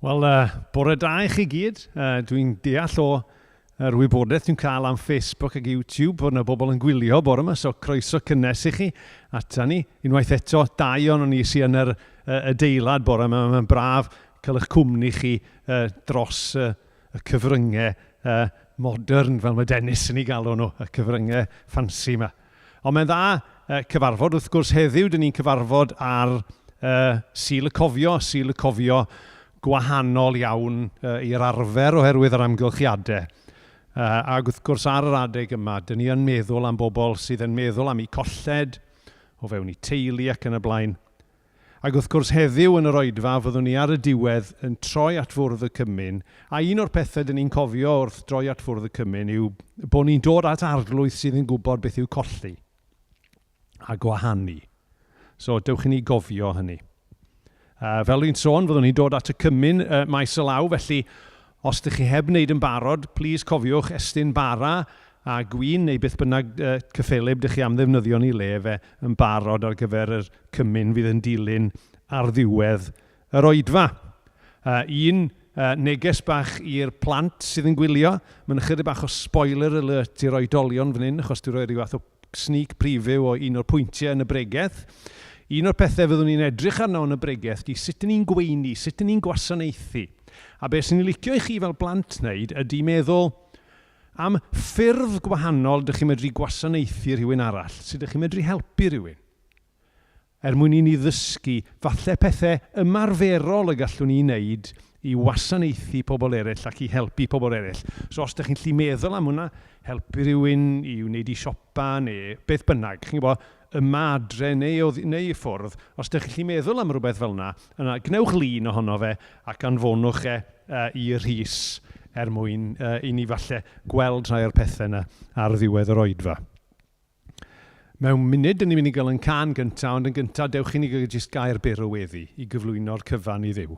Wel, bore da i chi gyd. Dwi'n deall o yr wybodaeth dwi'n cael am Facebook ac YouTube bod yna bobl yn gwylio bore yma, so croeso cynnes i chi ata ni. Unwaith eto, dau o'n ni sy'n yn yr adeilad bore yma. Mae'n braf cael eich cwmni chi dros y cyfryngau modern, fel mae Dennis yn ei galw nhw, y cyfryngau ffansi yma. Ond mae'n dda cyfarfod, wrth gwrs heddiw, dyn ni'n cyfarfod ar Sul y Cofio, Sul y Cofio gwahanol iawn i'r arfer oherwydd yr amgylchiadau. Ac wrth gwrs ar yr adeg yma, dyn ni yn meddwl am bobl sydd yn meddwl am eu colled, o fewn eu teulu ac yn y blaen. Ac wrth gwrs heddiw yn yr oedfa fyddwn ni ar y diwedd yn troi at fwrdd y cymun, a un o'r pethau dyn ni'n cofio wrth droi at fwrdd y cymun yw bod ni'n dod at arglwydd sydd yn gwybod beth yw colli a gwahanu. So dewch i ni gofio hynny. Fel dwi'n sôn, fyddwn ni'n dod at y cymun maes y law, felly os ydych chi heb wneud yn barod, plîs cofiwch estyn bara a gwin neu beth bynnag cyffelyb dych chi am ddefnyddio yn ei le fe yn barod ar gyfer yr cymun fydd yn dilyn ar ddiwedd yr oedfa. Un neges bach i'r plant sydd yn gwylio, mae'n ychydig bach o spoiler alert i'r oedolion fan hyn, achos dwi'n rhoi rhyw fath o sneak preview o un o'r pwyntiau yn y bregeth. Un o'r pethau fyddwn ni'n edrych arno yn y bregeth di sut dyn ni'n gweini, sut dyn ni'n gwasanaethu. A beth sy'n licio i chi fel blant wneud ydy meddwl, Am ffyrdd gwahanol dych chi'n medru gwasanaethu rhywun arall, sut dych chi'n medru helpu rhywun. Er mwyn i ni ddysgu falle pethau ymarferol y gallwn ni wneud i wasanaethu pobl eraill ac i helpu pobl eraill. So os dych chi'n gallu meddwl am hwnna, helpu rhywun i wneud i siopa neu beth bynnag, chi'n gwybod, yma adre neu, neu i ffwrdd, os dych chi'n gallu meddwl am rhywbeth fel yna, yna gwnewch lun ohono fe ac anfonwch e i Rhys er mwyn i ni falle gweld rhai o'r pethau yna ar ddiwedd yr oedfa. Mewn munud, dyn ni'n mynd i gael yn can gyntaf, ond yn gyntaf, dewch i ni gael jyst gair byr o weddi i gyflwyno'r cyfan i Dduw.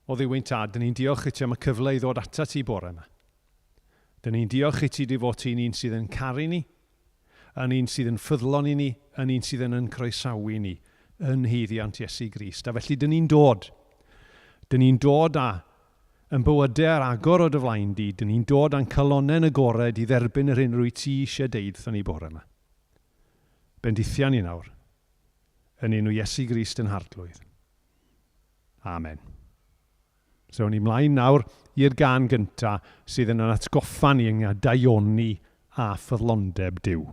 O Dduw ein Tad, dyn ni'n diolch i ti am y cyfle i ddod atat ti bore yma. Dyn ni'n diolch i ti dy fod ti'n un sydd yn caru ni, yn un sydd yn ffyddlon i ni, yn un sydd yn yn croesawu ni yn haeddiant Iesu Grist. A felly dyn ni'n dod. Dyn ni'n dod â yn bywydau ar agor o dy flaen di, dyn ni'n dod â'n calonnau'n agored i dderbyn yr hyn rwyt ti eisiau deud wrthon ni bore yma. Bendithia ni nawr, yn enw Iesu Grist yn Harglwydd. Amen. So, ni mlaen nawr i'r gân gynta sydd yn yn atgoffa ni ynglŷn â daioni a ffyddlondeb Duw.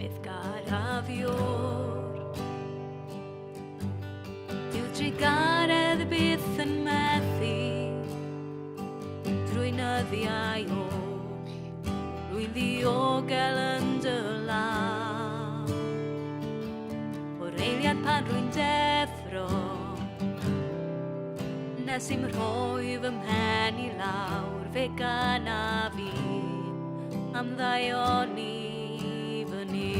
Bydd garafiwr Dyw trugaredd byth yn methu Drwy nyddiau oll Rwy'n ddiogel yn dy law O'r eiliad pan rwy'n deffro Nes i'm rhoi fy mhen i lawr Fe gana fi am ddaioni fy Nuw.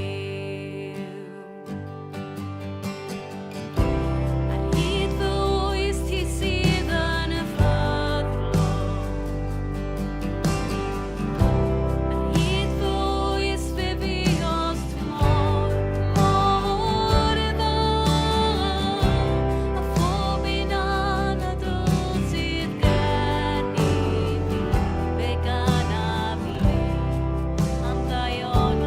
Ar hyd fy oes ti sydd yn y ffyddlon. Ar hyd fy oes fe fuost mor, mor dda. A phob un anadl sydd gen i fi, fe ganaf i am ddaioni.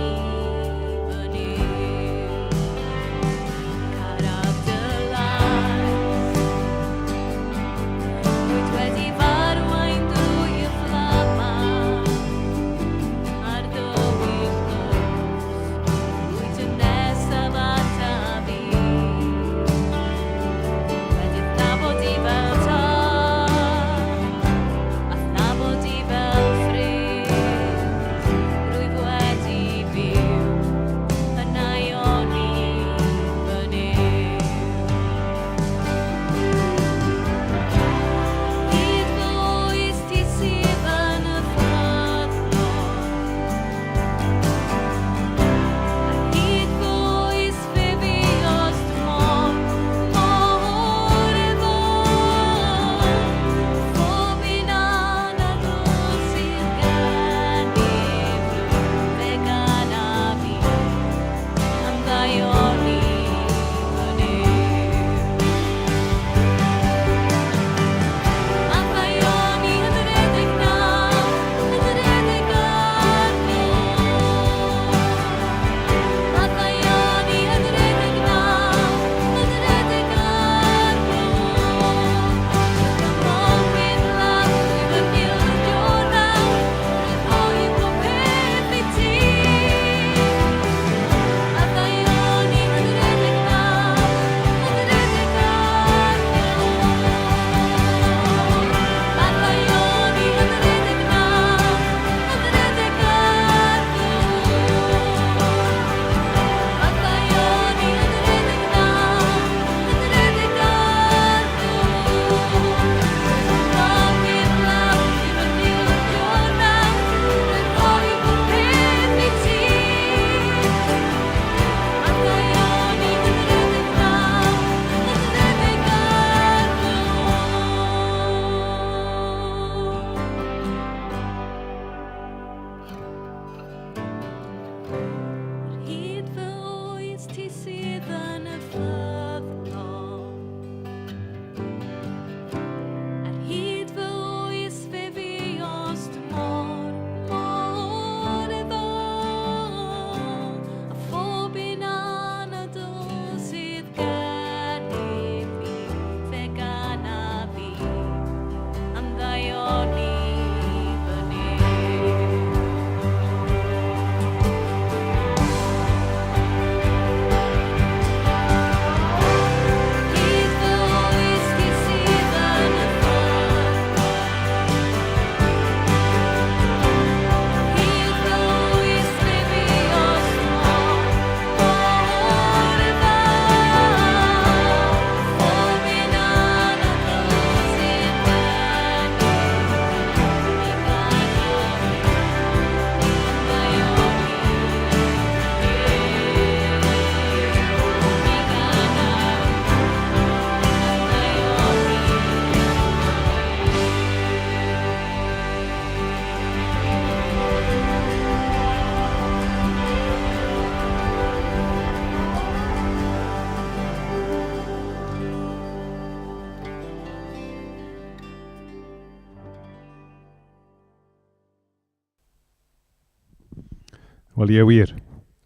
Wel, ie wir.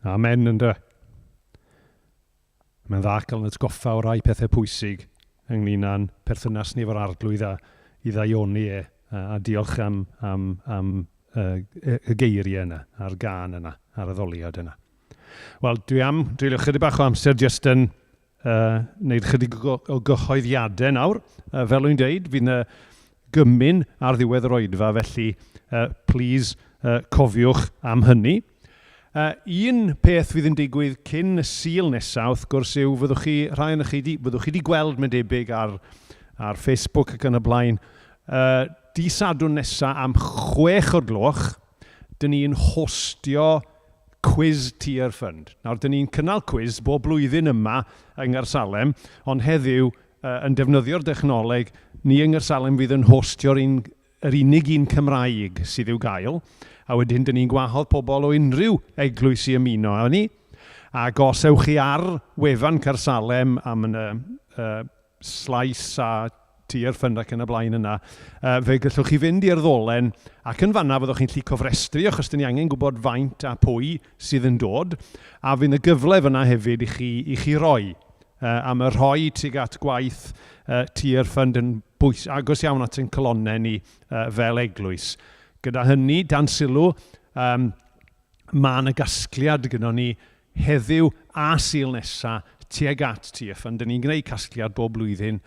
Amen, ynddo. Mae'n dda cael yn atgoffa o rai pethau pwysig ynglyn â'n perthynas ni efo'r arglwydd a i ddaioni e, a, a diolch am, am, am y geiriau yna, a'r gân yna, a'r addoliad yna. Wel, dwi am dreulio chydig bach o amser jyst yn wneud chydig o, o gyhoeddiadau nawr. Fel o'n i'n dweud, fydd yna gymun ar ddiwedd yr oedfa, felly please cofiwch am hynny. Un peth fydd yn digwydd cyn y Sul nesaf, wrth gwrs, yw fyddwch chi, rhai ohonoch chi, di, fyddwch chi wedi gweld, mae'n debyg, ar, ar Facebook ac yn y blaen, di Sadwrn nesaf am 6 o'r gloch, dyn ni'n hostio Cwis Tear Fund. Nawr, dyn ni'n cynnal cwis bob blwyddyn yma yng Nghaersalem, ond heddiw, yn defnyddio'r dechnoleg, ni yng Nghaersalem fydd yn hostio'r un, yr unig un Cymraeg sydd i'w gael, a wedyn dyn ni'n gwahodd pobl o unrhyw eglwys i ymuno â ni. Ac os ewch chi ar wefan Caersalem am yn y slice a Tear Fund ac yn y blaen yna, fe gallwch chi fynd i'r ddolen ac yn fanna fyddwch chi'n gallu cofrestru achos dyn ni angen gwybod faint a pwy sydd yn dod, a fydd y gyfle fyna hefyd i chi, i chi roi. Am y rhoi tuag at gwaith Tear Fund yn bwys, agos iawn at ein colonnau ni fel eglwys. Gyda hynny dan sylw, um, mae yna gasgliad gyda ni heddiw a Sul nesa tuag at Tear Fund. Dyn ni'n gwneud casgliad bob blwyddyn,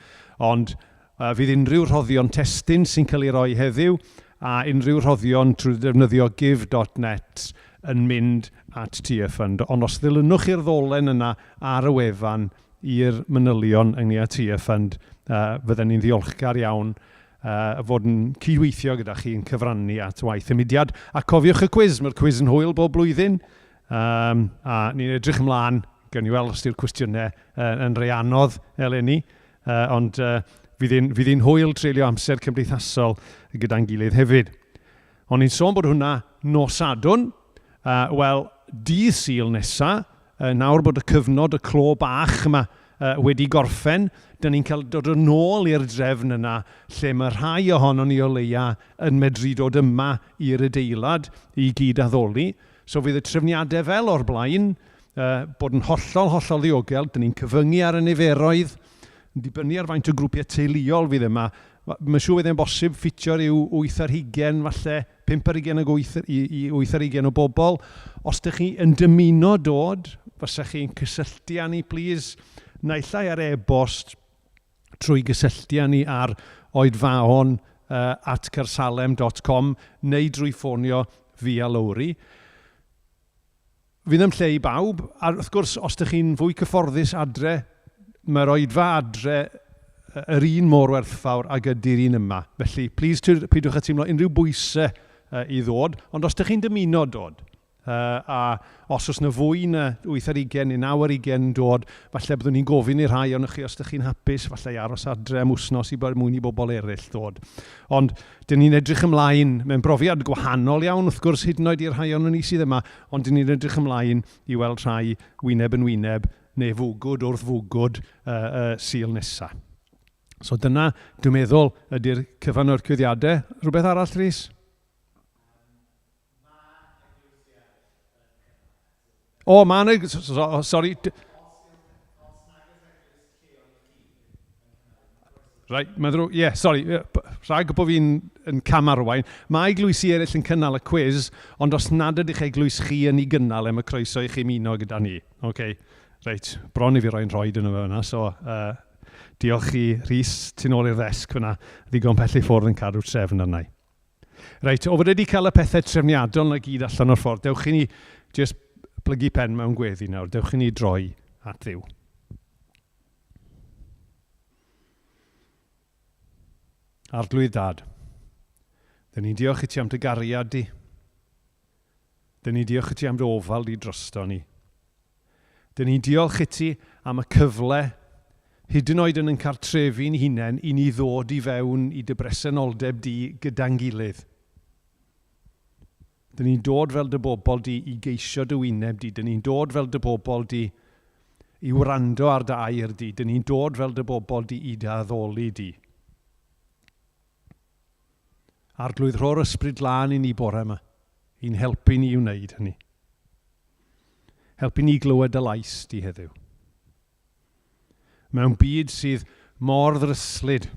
ond fydd unrhyw rhoddion testun sy'n cael ei roi heddiw a unrhyw rhoddion trwy ddefnyddio give.net yn mynd at Tear Fund. Ond os ddilynwch chi'r ddolen yna ar y wefan i'r manylion ynglyn â Tear Fund, fydden ni'n ddiolchgar iawn fod yn cydweithio gyda chi yn cyfrannu at waith y mudiad. A cofiwch y cwis, mae'r cwis yn hwyl bob blwyddyn. Um, a ni'n edrych ymlaen, gawn ni weld os di'r cwestiynau yn rei anodd eleni, ond fydd hi'n fydd hi'n hwyl treulio amser cymdeithasol gyda'n gilydd hefyd. O'n i'n sôn bod hwnna nos Sadwrn, wel, dydd Sul nesa, nawr bod y cyfnod y clo bach yma wedi gorffen, dyn ni'n cael dod yn ôl i'r drefn yna lle mae rhai ohonon ni o leia yn medru dod yma i'r adeilad i gyd addoli. So fydd y trefniadau fel o'r blaen, bod yn hollol, hollol ddiogel, dyn ni'n cyfyngu ar y niferoedd, yn dibynnu ar faint o grwpiau teuluol fydd yma. Mae'n siŵr fydd e'n bosib ffitio rhyw 8 ar hugen falle, 5 ar hugen ag 8 i, i 8 ar hugen o bobl. Os ydych chi yn dymuno dod, fasech chi'n cysylltu â ni, plîs, naill ai ar e-bost, trwy gysylltu â ni ar oedfaon at caersalem.com neu drwy ffonio fi a Lowri. Fydd yn lle i bawb, a wrth gwrs, os ydych chi'n fwy cyfforddus adre, mae'r oedfa adre yr un mor werthfawr ag ydy'r un yma. Felly, please, peidiwch â teimlo unrhyw bwysau i ddod, ond os ydych chi'n dymuno dod, A os oes 'na fwy na 8 ar ugain neu 9 ar ugain yn dod, falle byddwn ni'n gofyn i'r rhai ohonoch chi os ydych chi'n hapus, falle i aros adre am wythnos i er mwyn i bobl eraill ddod. Ond dyn ni'n edrych ymlaen, mae'n brofiad gwahanol iawn wrth gwrs hyd yn oed i'r rhai ohonon ni sydd yma, ond dyn ni'n edrych ymlaen i weld rhai wyneb yn wyneb neu fwgwd wrth fwgwd y Sul nesaf. So dyna, dwi'n meddwl, ydy'r cyfan o'r cyhoeddiadau. Rhywbeth arall, Rhys? O, mae yna... Sori. Right, mae'n ddrwg... Ie, yeah, sori. Rhag bod fi'n yn camarwain. Mae eglwysi eraill yn cynnal y cwiz, ond os nad ydych eglwys chi yn ei gynnal, e, mae croeso i chi ymuno gyda ni. OK, reit. Bron i fi roi'n rhoed yn y fyna, so diolch i Rhys, tu nôl i'r ddesg fyna, ddigon pell i ffwrdd yn cadw trefn arna i. Reit, o fod wedi cael y pethau trefniadol 'na gyd allan o'r ffordd, dewch i ni jyst plygu pen mewn gweddi nawr. Dewch i ni droi at Dduw. Arglwydd Dad, dyn ni'n diolch i ti am dy gariad di. Dyn ni'n diolch i ti am dy ofal di drosto ni. Dyn ni'n diolch i ti am y cyfle, hyd yn oed yn ein cartrefi'n hunain, i ni ddod i fewn i dy bresenoldeb di gyda'n gilydd. Dyn ni'n dod fel dy bobl di i geisio dy wyneb di. Dyn ni'n dod fel dy bobl di i wrando ar dy air di. Dyn ni'n dod fel dy bobl di i dy addoli di. Arglwydd, rho'r Ysbryd Glân i ni bore yma, i'n helpu ni i wneud hynny. Helpu ni glywed dy lais di heddiw. Mewn byd sydd mor ddryslyd,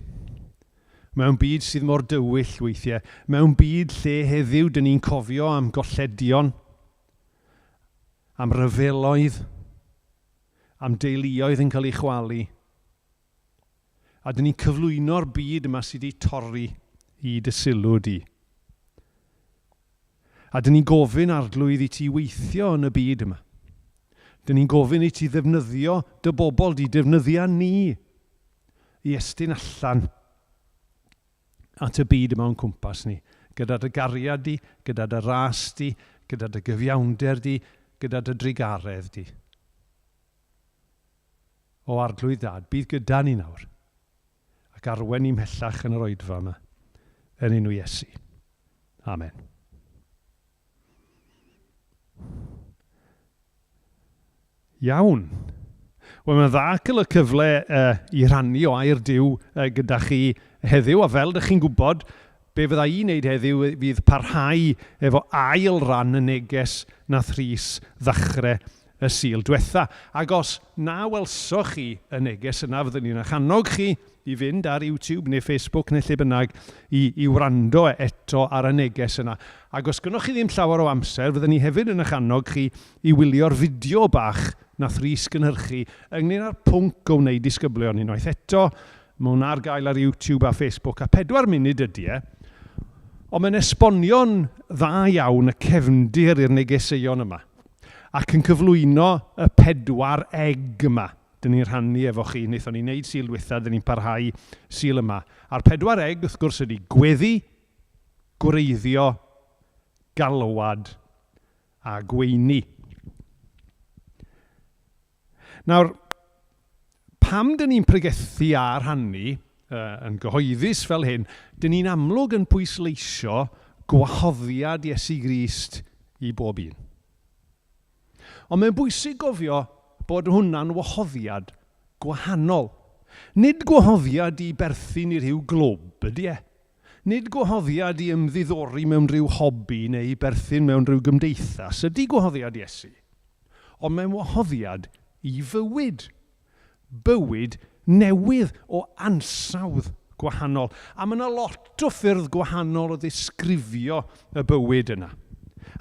mewn byd sydd mor dywyll weithiau, mewn byd lle heddiw dyn ni'n cofio am golledion, am ryfeloedd, am deuluoedd yn cael eu chwalu, a dyn ni'n cyflwyno'r byd yma sydd wedi torri i dy sylw di. A dyn ni'n gofyn, Arglwydd, i ti weithio yn y byd yma. Dyn ni'n gofyn i ti ddefnyddio dy bobl di, defnyddia ni i estyn allan at y byd yma o'n cwmpas ni, gyda dy gariad di, gyda dy ras di, gyda dy gyfiawnder di, gyda dy drugaredd di. O Arglwydd Dad, bydd gyda ni nawr, ac arwain ni mhellach yn yr oedfa yma, yn enw Iesu. Amen. Iawn. Wel, mae'n dda cael y cyfle uh, i rhannu o air Duw uh, gyda chi heddiw, a fel dych chi'n gwybod, be fydda i'n neud heddiw fydd parhau efo ail ran y neges nath Rhys ddechrau y Sul dwetha. Ac os na welsoch chi y neges yna, fyddwn ni'n eich annog chi i fynd ar YouTube neu Facebook neu lle bynnag i, i wrando eto ar y neges yna. Ac os gynnoch chi ddim llawer o amser, fyddwn ni hefyd yn eich annog chi i wylio'r fideo bach nath Rhys gynhyrchu ynglyn â'r pwnc o wneud disgyblion unwaith eto. Mae hwnna ar gael ar YouTube a Facebook, a pedwar munud ydy e. Ond mae'n esbonio'n dda iawn y cefndir i'r negeseuon yma. Ac yn cyflwyno y pedwar egg yma dyn ni'n rhannu efo chi. Wnaethon ni wneud Sul dwytha, dyn ni'n parhau Sul yma. A'r pedwar egg, wrth gwrs, ydy gweddi, gwreiddio, galwad a gweini. Nawr, pam dyn ni'n pregethu a rhannu uh, yn gyhoeddus fel hyn, dyn ni'n amlwg yn pwysleisio gwahoddiad Iesu Grist i bob un. Ond mae'n bwysig gofio bod hwnna'n wahoddiad gwahanol. Nid gwahoddiad i berthyn i rhyw glwb ydy e. Nid gwahoddiad i ymddiddori mewn rhyw hobi neu i berthyn mewn rhyw gymdeithas ydy gwahoddiad Iesu. Ond mae'n wahoddiad i fywyd. Bywyd newydd o ansawdd gwahanol. A mae yna lot o ffyrdd gwahanol o ddisgrifio y bywyd yna.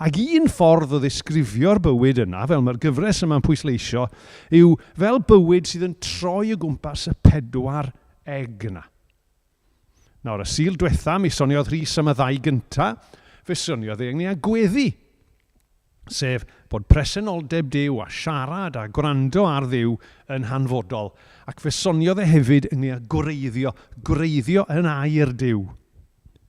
Ac un ffordd o ddisgrifio'r bywyd yna, fel mae'r gyfres yma'n pwysleisio, yw fel bywyd sydd yn troi o gwmpas y pedwar egg yna. Nawr, y Sul dwetha, mi soniodd Rhys am y ddau gynta. Fe soniodd e ynglyn â gweddi, sef bod presenoldeb Duw a siarad a gwrando ar Dduw yn hanfodol. Ac fe soniodd e hefyd ynglyn â gwreiddio, gwreiddio yn air Duw,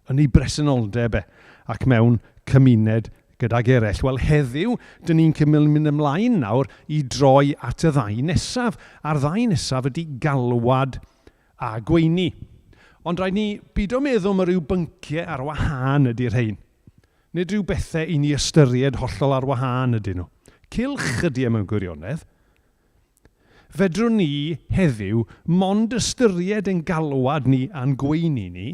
yn ei bresenoldeb e, ac mewn cymuned gydag eraill. Wel, heddiw, dyn ni'n cymryd mynd ymlaen nawr i droi at y ddau nesaf, a'r ddau nesaf ydy galwad a gweini. Ond rhaid ni bido meddwl mae rhyw bynciau ar wahân ydy'r rhain. Nid rhyw bethau i ni ystyried hollol ar wahân ydyn nhw. Cylch ydy e mewn gwirionedd. Fedrwn ni heddiw mond ystyried ein galwad ni a'n gweini ni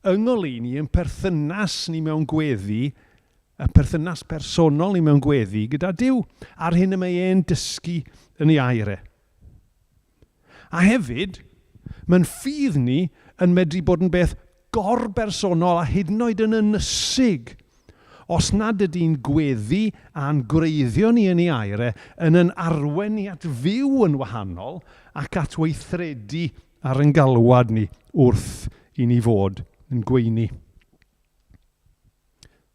yng ngoleuni ein perthynas ni mewn gweddi, y perthynas personol ni mewn gweddi gyda Duw, a'r hyn y mae e'n dysgu yn ei air e. A hefyd, mae'n ffydd ni yn medru bod yn beth gor-bersonol a hyd yn oed yn ynysig os nad ydy'n gweddi a'n gwreiddio ni yn ei air e, yn yn arwain ni at fyw yn wahanol ac at weithredu ar ein galwad ni wrth i ni fod yn gweini.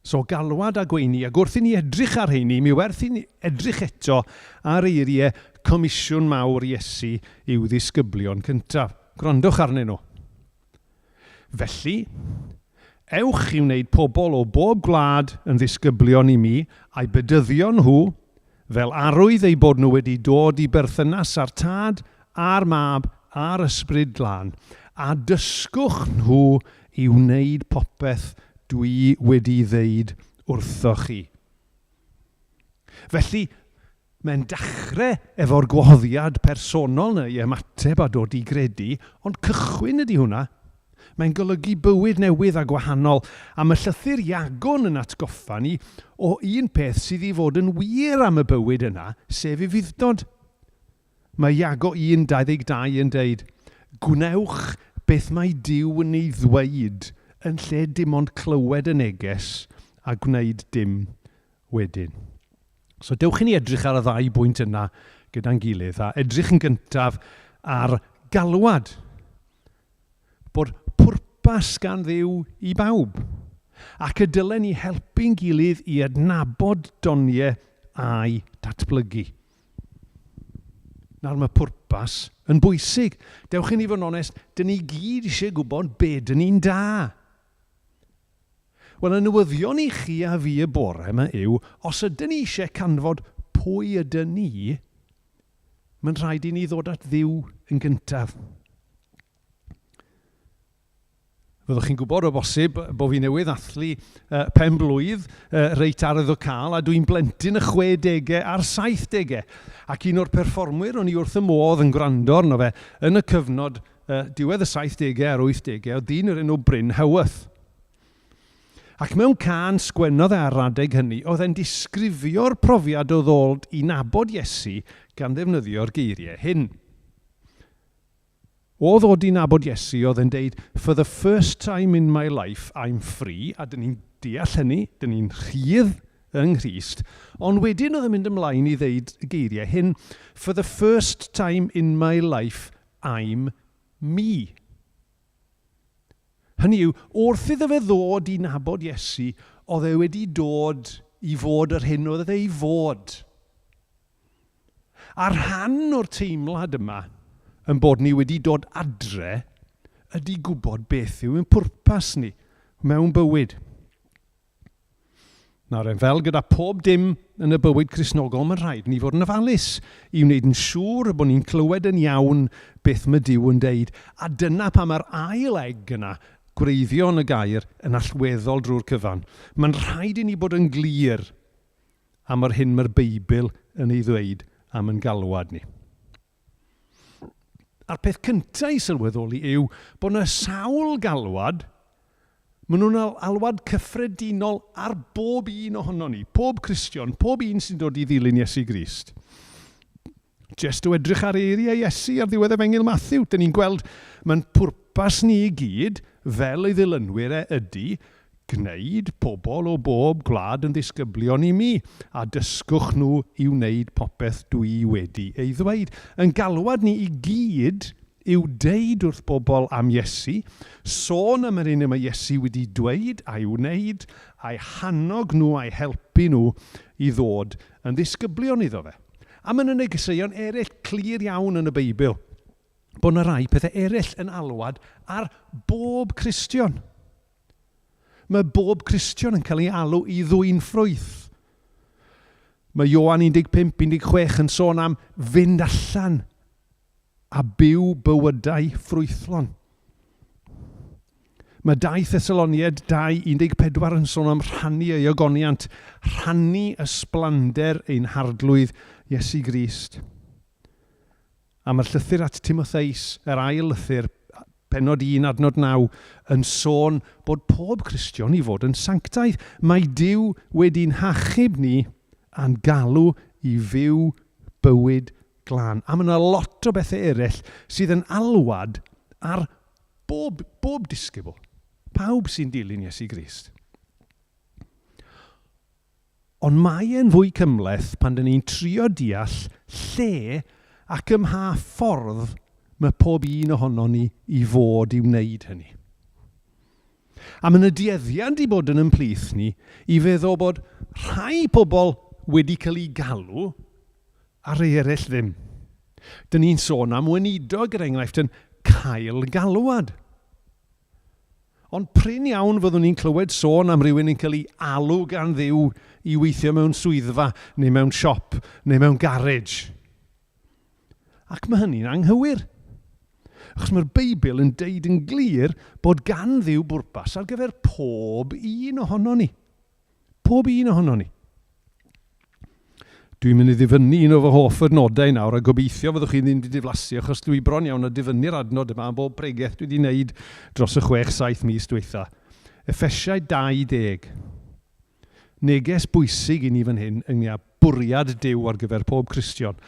So, galwad a gweini, ac wrth i ni edrych ar rheini, mi werth i ni edrych eto ar eiriau comisiwn mawr Iesu i'w ddisgyblion cyntaf. Gwrandwch arnyn nhw. Felly, ewch i wneud pobl o bob gwlad yn ddisgyblion i mi, a'u bedyddio nhw, fel arwydd eu bod nhw wedi dod i berthynas â'r Tad a'r Mab a'r Ysbryd Glân, a dysgwch nhw i wneud popeth dwi wedi ddeud wrthoch chi. Felly, mae'n dachrau efo'r gwahoddiad personol 'na i ymateb a dod i gredu, ond cychwyn ydy hwnna. Mae'n golygu bywyd newydd a gwahanol, a mae llythyr Iagon yn atgoffa ni o un peth sydd i fod yn wir am y bywyd yna, sef ufudd-dod. Mae Iago 1, 22 yn deud, Gwnewch beth mae Duw yn ei ddweud yn lle dim ond clywed y neges a gwneud dim wedyn. So dewch i ni edrych ar y ddau bwynt yna gyda'n gilydd, a edrych yn gyntaf ar galwad. Bod pwrpas gan Dduw i bawb, ac y dylen ni helpu'n gilydd i adnabod doniau a'i datblygu. Nawr mae pwrpas yn bwysig. Dewch i ni fod yn onest, dyn ni gyd eisiau gwybod be dyn ni'n da. Wel, y newyddion i chi a fi y bore yma yw, os ydyn ni eisiau canfod pwy ydyn ni, mae'n rhaid i ni ddod at Dduw yn gyntaf. Fyddwch chi'n gwybod o bosib bod fi newydd ddathlu pen blwydd reit arwyddocaol a dwi'n blentyn y 60au a'r 70au. Ac un o'r perfformwyr o'n i wrth y modd yn gwrando arno fe yn y cyfnod diwedd y 70au a'r 80au oedd dyn o'r enw Bryn Howarth. Ac mewn cân sgwennodd e ar adeg hynny, oedd e'n disgrifio'r profiad o ddod i nabod Iesu gan ddefnyddio'r geiriau hyn. O ddod i nabod Iesu, oedd e'n deud, For the first time in my life, I'm free, a dyn ni'n deall hynny, dyn ni'n rhydd yng Nghrist. Ond wedyn oedd e'n mynd ymlaen i ddeud y geiriau hyn, For the first time in my life, I'm me. Hynny yw, wrth iddo fe ddod i nabod Iesu, oedd e wedi dod i fod yr hyn oedd e i fod. A rhan o'r teimlad yma yn bod ni wedi dod adre ydy gwybod beth yw ein pwrpas ni mewn bywyd. Nawr, fel gyda pob dim yn y bywyd Cristnogol, mae'n rhaid ni fod yn ofalus i wneud yn siŵr bod ni'n clywed yn iawn beth mae Duw yn deud. A dyna pam mae'r ail egg yna, gwreiddio yn y gair, yn allweddol drwy'r cyfan. Mae'n rhaid i ni bod yn glir am yr hyn mae'r Beibl yn ei ddweud am yn galwad ni. A'r peth cyntaf i sylweddoli yw bod yna sawl galwad, maen nhw'n alwad cyffredinol ar bob un ohonon ni, pob Cristion, pob un sy'n dod i ddilyn Iesu Grist. Jest o edrych ar eiriau Iesu ar ddiwedd Efengyl Mathew, dyn ni'n gweld mae'n pwrpas ni i gyd, fel ei ddilynwyr e ydy, gwneud pobl o bob gwlad yn ddisgyblion i mi, a dysgwch nhw i wneud popeth dwi wedi ei ddweud. Yn galwad ni i gyd yw deud wrth bobl am Iesu, sôn am yr hyn y mae Iesu wedi dweud a'i wneud, a'u hannog nhw a'u helpu nhw i ddod yn ddisgyblion iddo fe. A mae yna negeseuon eraill clir iawn yn y Beibl bod yna rai pethau eraill yn alwad ar bob Cristion. Mae bob Cristion yn cael ei alw i ddwyn ffrwyth. Mae Ioan 15, 16 yn sôn am fynd allan a byw bywydau ffrwythlon. Mae 2 Thessaloniaid 2:14 yn sôn am rhannu ei ogoniant, rhannu ysblander ein Harglwydd Iesu Grist. A mae'r llythyr at Timotheus, yr ail lythyr, pennod 1 adnod 9, yn sôn bod pob Cristion i fod yn sanctaidd. Mae Duw wedi'n hachub ni a'n galw i fyw bywyd glân. A mae yna lot o bethau eraill sydd yn alwad ar bob, bob disgybl, pawb sy'n dilyn Iesu Grist. Ond mae e'n fwy cymhleth pan dyn ni'n trio deall lle ac ym mha ffordd mae pob un ohonon ni i fod i wneud hynny. A mae yna dueddiad i bod yn ymplith ni i feddwl bod rhai pobl wedi cael eu galw a rhai eraill ddim. Dyn ni'n sôn am weinidog, er enghraifft, yn cael galwad. Ond prin iawn fyddwn ni'n clywed sôn am rywun yn cael ei alw gan Dduw i weithio mewn swyddfa, neu mewn siop, neu mewn garej. Ac mae hynny'n anghywir. Achos mae'r Beibl yn deud yn glir bod gan Dduw bwrpas ar gyfer pob un ohono ni. Pob un ohono ni. Dwi'n mynd i ddifynnu un o fy hoff adnodau nawr a gobeithio fyddwch chi ddim wedi diflasu achos dwi bron iawn a difynnu'r adnod yma am bob pregeth dwi wedi wneud dros y 6-7 mis dwytha. Effesiaid 20. Neges bwysig i ni fan hyn ynglŷn â bwriad Duw ar gyfer pob Cristion.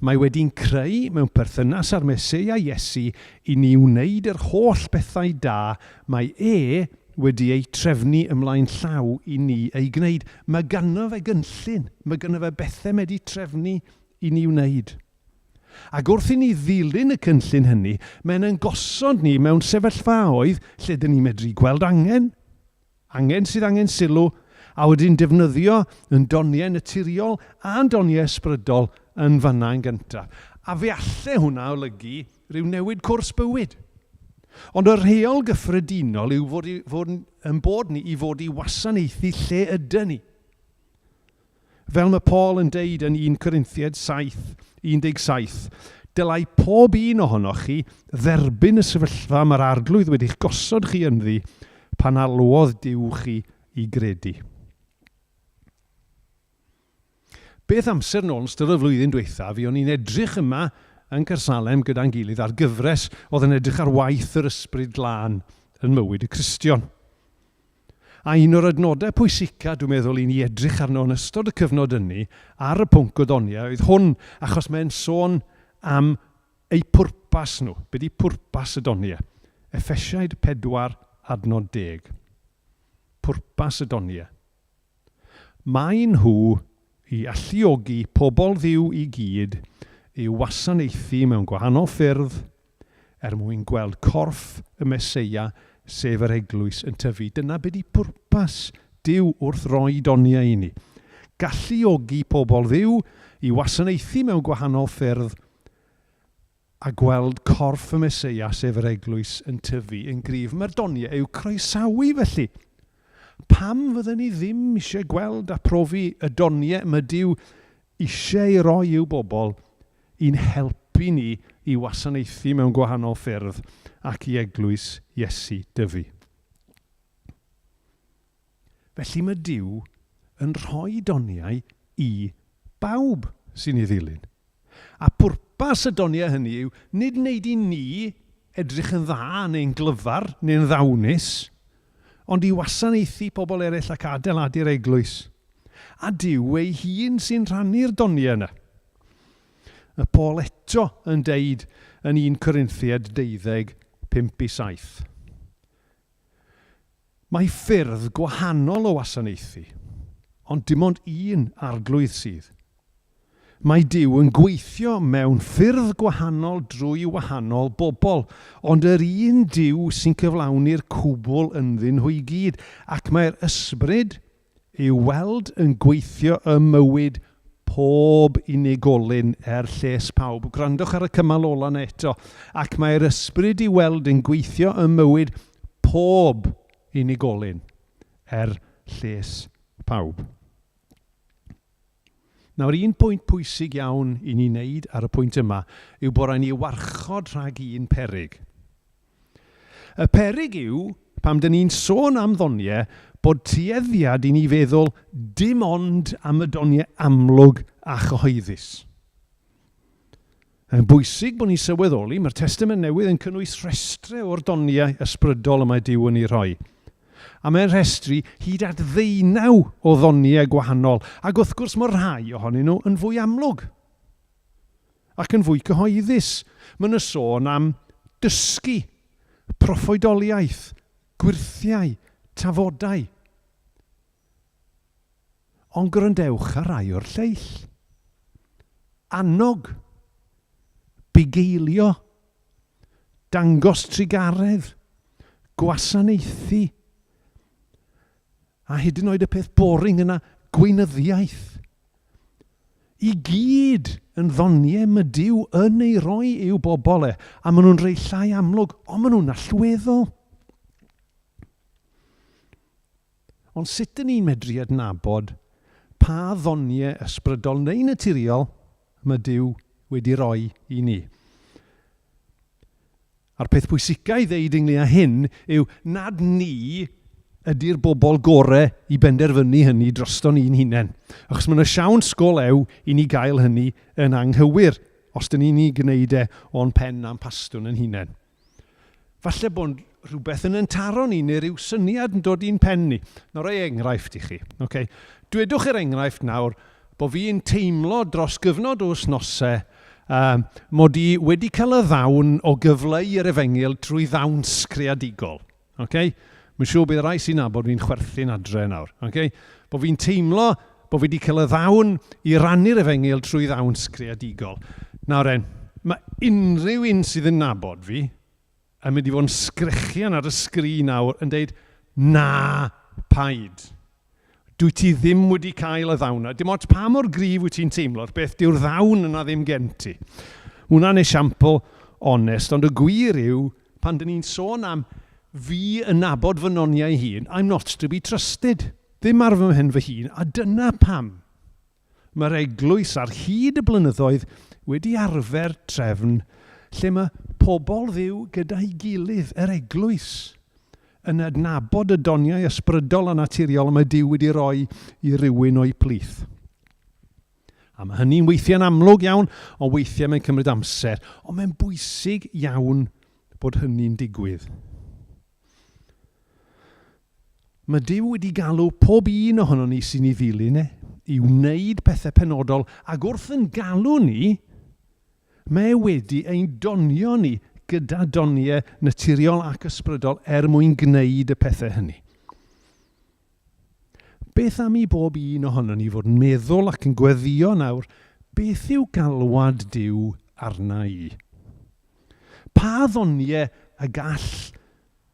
Mae wedi'n creu mewn perthynas â'r Meseia Iesu i ni wneud yr holl bethau da mae e wedi eu trefnu ymlaen llaw i ni eu gwneud. Mae ganddo fe gynllun, mae ganddo fe bethau mae wedi trefnu i ni wneud. Ac wrth i ni ddilyn y cynllun hynny, mae'n ein gosod ni mewn sefyllfaoedd lle dyn ni'n medru gweld angen, Angen sydd angen sylw, a wedyn defnyddio yn doniau naturiol a'n doniau ysbrydol yn fan'na yn gyntaf. A fe alle hwnna olygu rhyw newid cwrs bywyd. Ond y rheol gyffredinol yw fod, i, fod yn bod ni i fod i wasanaethu lle ydyn ni. Fel mae Paul yn deud yn 1 Corinthiaid 7, 17, dylai pob un ohonoch chi dderbyn y sefyllfa mae'r Arglwydd wedi'ch gosod chi ynddi pan alwodd Duw chi i gredu. Beth amser nôl yn ystod y flwyddyn dwytha, fi o'n i'n edrych yma yn Caersalem gyda'n gilydd ar gyfres oedd yn edrych ar waith yr Ysbryd Glân yn mywyd y Cristion. A un o'r adnodau pwysica, dwi'n meddwl, i ni edrych arno yn ystod y cyfnod ynni ar y pwnc o ddoniau oedd hwn, achos mae'n sôn am eu pwrpas nhw. Be di pwrpas y doniau? Effesiaid 4, adnod 10. Pwrpas y doniau. Maen nhw i alluogi pobl Dduw i gyd i'w wasanaethu mewn gwahanol ffyrdd, er mwyn gweld corff y Meseia, sef yr eglwys, yn tyfu. Dyna be di pwrpas Duw wrth roi doniau i ni. Galluogi pobl Dduw i wasanaethu mewn gwahanol ffyrdd a gweld corff y Meseia, sef yr eglwys, yn tyfu yn gryf. Mae'r doniau i'w croesawu felly. Pam fydden ni ddim eisiau gweld a profi y doniau mae Duw eisiau ei roi i'w bobl i'n helpu ni i wasanaethu mewn gwahanol ffyrdd ac i eglwys Iesu dyfu. Felly mae Duw yn rhoi doniau i bawb sy'n ei ddilyn. A pwrpas y doniau hynny yw nid wneud i ni edrych yn dda neu'n glyfar neu'n ddawnus, ond i wasanaethu pobl eraill ac adeiladu'r eglwys. A Duw ei hun sy'n rhannu'r doniau yna. Y Paul eto yn deud yn 1 Corinthiaid 12, 5 i 7. Mae ffyrdd gwahanol o wasanaethu, ond dim ond un Arglwydd sydd. Mae Duw yn gweithio mewn ffyrdd gwahanol drwy wahanol bobl, ond yr un Duw sy'n cyflawni'r cwbl ynddyn nhw i gyd, ac mae'r Ysbryd i'w weld yn gweithio ym mywyd pob unigolyn er lles pawb. Gwrandwch ar y cymal ola 'na eto. Ac mae'r Ysbryd i'w weld yn gweithio ym mywyd pob unigolyn er lles pawb. Nawr, un pwynt pwysig iawn i ni wneud ar y pwynt yma yw bod rhaid ni warchod rhag un peryg. Y peryg yw, pam dyn ni'n sôn am ddoniau, bod tueddiad i ni feddwl dim ond am y doniau amlwg a chyhoeddus. Mae'n bwysig bod ni'n sylweddoli, mae'r Testament Newydd yn cynnwys rhestrau o'r doniau ysbrydol y mae Duw yn eu rhoi. A mae'n rhestru hyd at ddeunaw o ddoniau gwahanol, ac wrth gwrs mae rhai ohonyn nhw yn fwy amlwg ac yn fwy cyhoeddus. Mae yna sôn am dysgu, proffwydoliaeth, gwyrthiau, tafodau. Ond gwrandewch ar rai o'r lleill. Annog. Bugeilio. Dangos trugaredd. Gwasanaethu. A hyd yn oed y peth boring yna, gweinyddiaeth. I gyd yn ddoniau mae Duw yn ei roi i'w bobl e, a maen nhw'n rhai llai amlwg, ond maen nhw'n allweddol. Ond sut dyn ni'n medru adnabod pa ddoniau ysbrydol neu naturiol mae Duw wedi rhoi i ni? A'r peth pwysica i ddeud ynglyn â hyn yw nad ni ydy'r bobl gore i benderfynu hynny droston ni'n hunain. Achos mae yna siawns go lew i ni gael hynny yn anghywir, os dyn ni'n ei gwneud e o'n pen a'n pastwn yn hunain. Falle bod rhywbeth yn yn taro ni neu rhyw syniad yn dod i'n pen ni. Nawr rhoi enghraifft i chi. Okay. Dwedwch er enghraifft nawr bod fi'n teimlo dros gyfnod o wythnosau mod i wedi cael y ddawn o gyfleu yr efengyl trwy ddawns creadigol. Okay? Mae'n siŵr bydd rhai sy'n nabod fi'n chwerthin adre nawr. Okay? Bod fi'n teimlo bod fi wedi cael y ddawn i rannu'r efengyl trwy ddawns creadigol. Nawr en, mae unrhyw un sydd yn nabod fi yn mynd i fod yn sgrechian ar y sgrin nawr yn deud, na, paid. Dwyt ti ddim wedi cael y ddawn 'na. Dim ots pa mor gryf wyt ti'n teimlo'r beth, dyw'r ddawn yna ddim gen ti. Hwnna'n esiampl onest, ond y gwir yw, pan dyn ni'n sôn am fi yn nabod fy noniau hun, I'm not to be trusted. Ddim ar fy mhen fy hun, a dyna pam mae'r eglwys ar hyd y blynyddoedd wedi arfer trefn lle mae pobl Dduw gyda'i gilydd, yr eglwys, yn adnabod y doniau ysbrydol a naturiol y mae Duw wedi rhoi i rywun o'u plith. A mae hynny'n weithiau'n amlwg iawn, ond weithiau mae'n cymryd amser. Ond mae'n bwysig iawn bod hynny'n digwydd. Mae Duw wedi galw pob un ohonon ni sy'n ei ddilyn e i wneud pethau penodol, ac wrth yn galw ni, mae e wedi ein donio ni gyda doniau naturiol ac ysbrydol er mwyn gwneud y pethau hynny. Beth am i bob un ohonon ni fod yn meddwl ac yn gweddïo nawr, beth yw galwad Duw arna i? Pa ddoniau y gall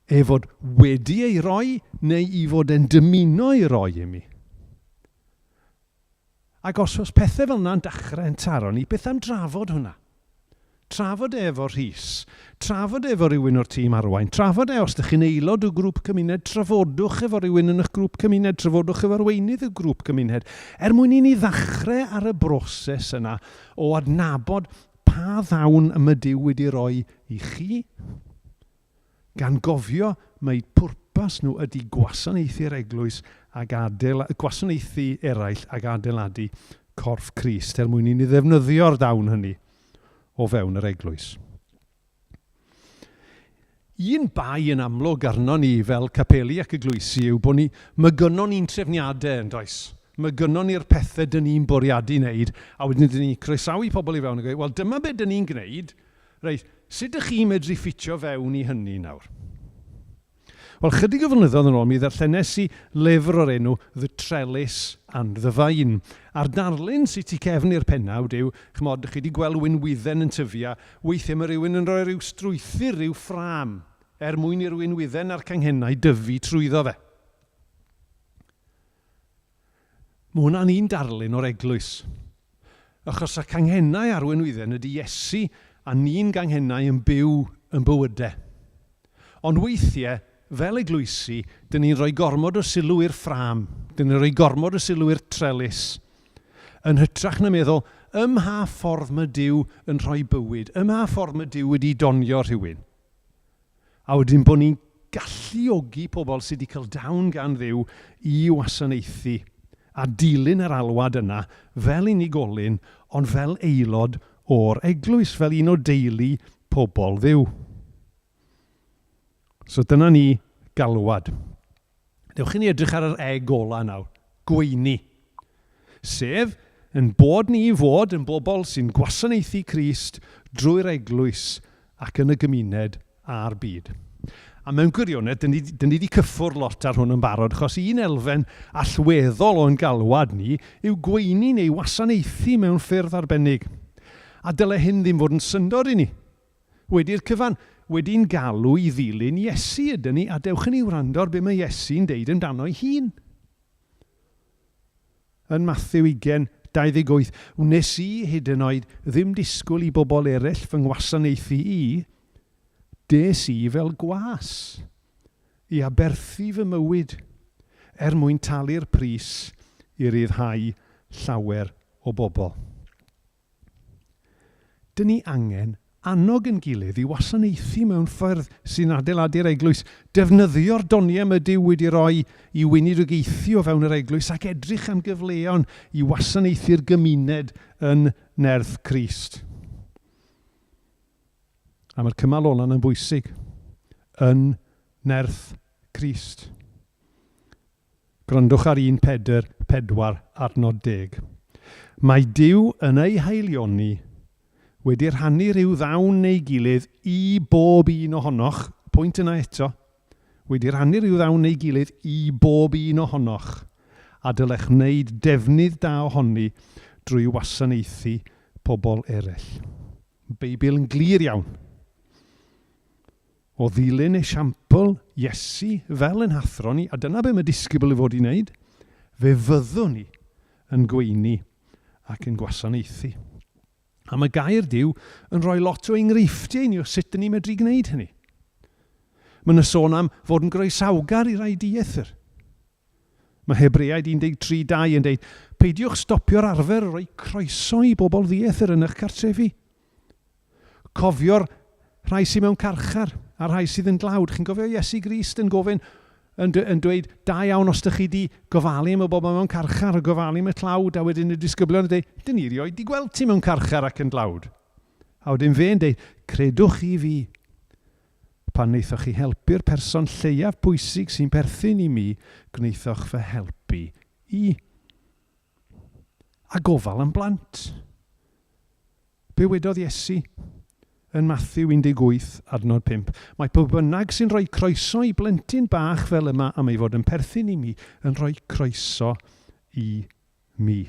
e fod wedi ei roi neu i fod e'n dymuno ei roi i mi? Ac os oes pethau fel yna'n dechrau yn taro ni, beth am drafod hwnna? Trafod e efo Rhys, trafod e efo rhywun o'r tîm arwain, trafod e os ydych chi'n aelod o grŵp cymuned, trafodwch efo rhywun yn eich grŵp cymuned, trafodwch efo arweinydd y grŵp cymuned, er mwyn i ni ddechrau ar y broses yna o adnabod pa ddawn y mae Duw wedi roi i chi, gan gofio mai pwrpas nhw ydy gwasanaethu'r eglwys ac adeil- gwasanaethu eraill ac adeiladu corff Crist er mwyn i ni ddefnyddio'r dawn hynny o fewn yr eglwys. Un bai yn amlwg arno ni fel capeli ac eglwysi yw bod ni, mae gynnon ni'n trefniadau yn does? Mae gynnon ni'r pethau dyn ni'n bwriadu wneud, a wedyn dyn ni'n croesawu pobl i fewn a gweud, wel dyma be dyn ni'n gwneud, Reit, sut dych chi'n medru ffitio fewn i hynny nawr? Wel, chydig o flynyddoedd yn ôl mi ddarllenes i lyfr o'r enw The Trellis and the Vine. A'r darlun sy tu cefn i'r pennawd yw, ch'mod, dych chi wedi gweld winwydden yn tyfu a weithiau mae rhywun yn rhoi rhyw strwythur, rhyw ffrâm, er mwyn i'r winwydden a'r canghennau dyfu trwyddo fe. Mae hwnna'n un darlun o'r eglwys. Achos y canghennau a'r wenwydden ydy Iesu a ni'n ganghennau yn byw yn bywydau. Ond weithiau, fel eglwysi, dyn ni'n rhoi gormod o sylw i'r ffrâm, dyn ni'n rhoi gormod o sylw i'r trellis. Yn hytrach na meddwl, ym mha ffordd mae Duw yn rhoi bywyd? Ym mha ffordd mae Duw wedi donio rhywun? A wedyn bod ni'n galluogi pobl sydd wedi cael dawn gan Dduw i wasanaethu a dilyn yr alwad yna fel unigolyn, ond fel aelod o'r eglwys, fel un o deulu pobl Dduw. So dyna ni galwad. Dewch i ni edrych ar yr egg ola nawr, gweini. Sef, yn bod ni i fod yn bobl sy'n gwasanaethu Crist drwy'r eglwys ac yn y gymuned a'r byd. A mewn gwirionedd, dyn ni, dyn ni wedi cyffwrdd lot ar hwn yn barod, achos un elfen allweddol o'n galwad ni yw gweini neu wasanaethu mewn ffyrdd arbennig. A dyle hyn ddim fod yn syndod i ni. Wedi'r cyfan, wedi'n galw i ddilyn Iesu ydyn ni, a dewch i ni wrando ar be mae Iesu'n deud amdano'i hun. Yn Mathew 20, 28, wnes i hyd yn oed ddim disgwyl i bobl eraill fy ngwasanaethu i, des i fel gwas i aberthu fy mywyd er mwyn talu'r pris i ryddhau llawer o bobl. Dyn ni angen Annog yn gilydd i wasanaethu mewn ffyrdd sy'n adeiladu'r eglwys, defnyddio'r doniau mae Duw wedi rhoi i weinidogaethu o fewn yr eglwys ac edrych am gyfleon i wasanaethu'r gymuned yn nerth Crist. A mae'r cymal ola'n yn bwysig. Yn nerth Crist. Gwrandwch ar 1 Pedr 4 adnod 10. Mae Duw yn ei haelioni wedi rhannu rhyw ddawn neu gilydd i bob un ohonoch, pwynt yna eto, wedi rhannu rhyw ddawn neu gilydd i bob un ohonoch, a dylech wneud defnydd da ohoni drwy wasanaethu pobl eraill. Beibl yn glir iawn. O ddilyn esiampl Iesu fel ein hathro ni, a dyna be mae disgybl i fod i wneud, fe fyddwn ni yn gweini ac yn gwasanaethu. A mae gair Duw yn rhoi lot o enghreifftiau i ni o sut dyn ni'n medru gwneud hynny. Mae yna sôn am fod yn groesawgar i rai dieithr. Mae Hebreaid 13, 2 yn deud, Peidiwch stopio'r arfer o roi croeso i bobl ddiethr yn eich cartrefi. Cofio'r rhai sydd mewn carchar a'r rhai sydd yn dlawd. Chi'n cofio Iesu Grist yn gofyn, yn, yn dweud, da iawn os ydych chi di gofalu am y bobl mewn carchar a gofalu am y tlawd, a wedyn y disgyblion yn dweud, dyn ni rioed di gweld ti mewn carchar ac yn dlawd. A wedyn fe'n dweud, credwch chi fi, Pan wnaethoch chi helpu'r person lleiaf pwysig sy'n perthyn i mi, gwnaethoch fy helpu i. A gofal am blant. Be wedodd Iesu yn Mathew 18, adnod 5? Mae pwy bynnag sy'n rhoi croeso i blentyn bach fel yma am ei fod yn perthyn i mi, yn rhoi croeso i mi.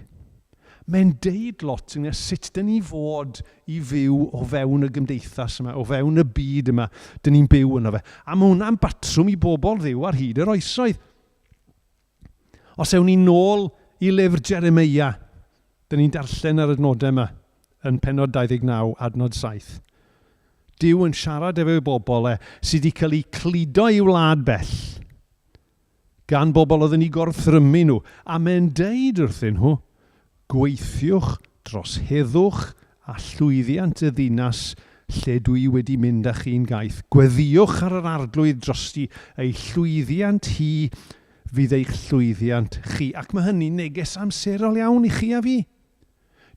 Mae'n deud lot ynglŷn â sut dyn ni fod i fyw o fewn y gymdeithas yma, o fewn y byd yma dyn ni'n byw yno fe. A mae hwnna'n batrwm i bobl Dduw ar hyd yr oesoedd. Os ewn ni nôl i lyfr Jeremeia, dyn ni'n darllen ar y nodau yma yn penod 29, adnod 7. Duw yn siarad efo'i bobl e sydd wedi cael eu cludo i wlad bell gan bobl oedd yn eu gorthrymu nhw, a mae'n deud wrthyn nhw, Gweithiwch dros heddwch a llwyddiant y ddinas lle dw i wedi mynd â chi'n gaeth. Gweddïwch ar yr Arglwydd drosti, ei llwyddiant hi fydd eich llwyddiant chi. Ac mae hynny'n neges amserol iawn i chi a fi.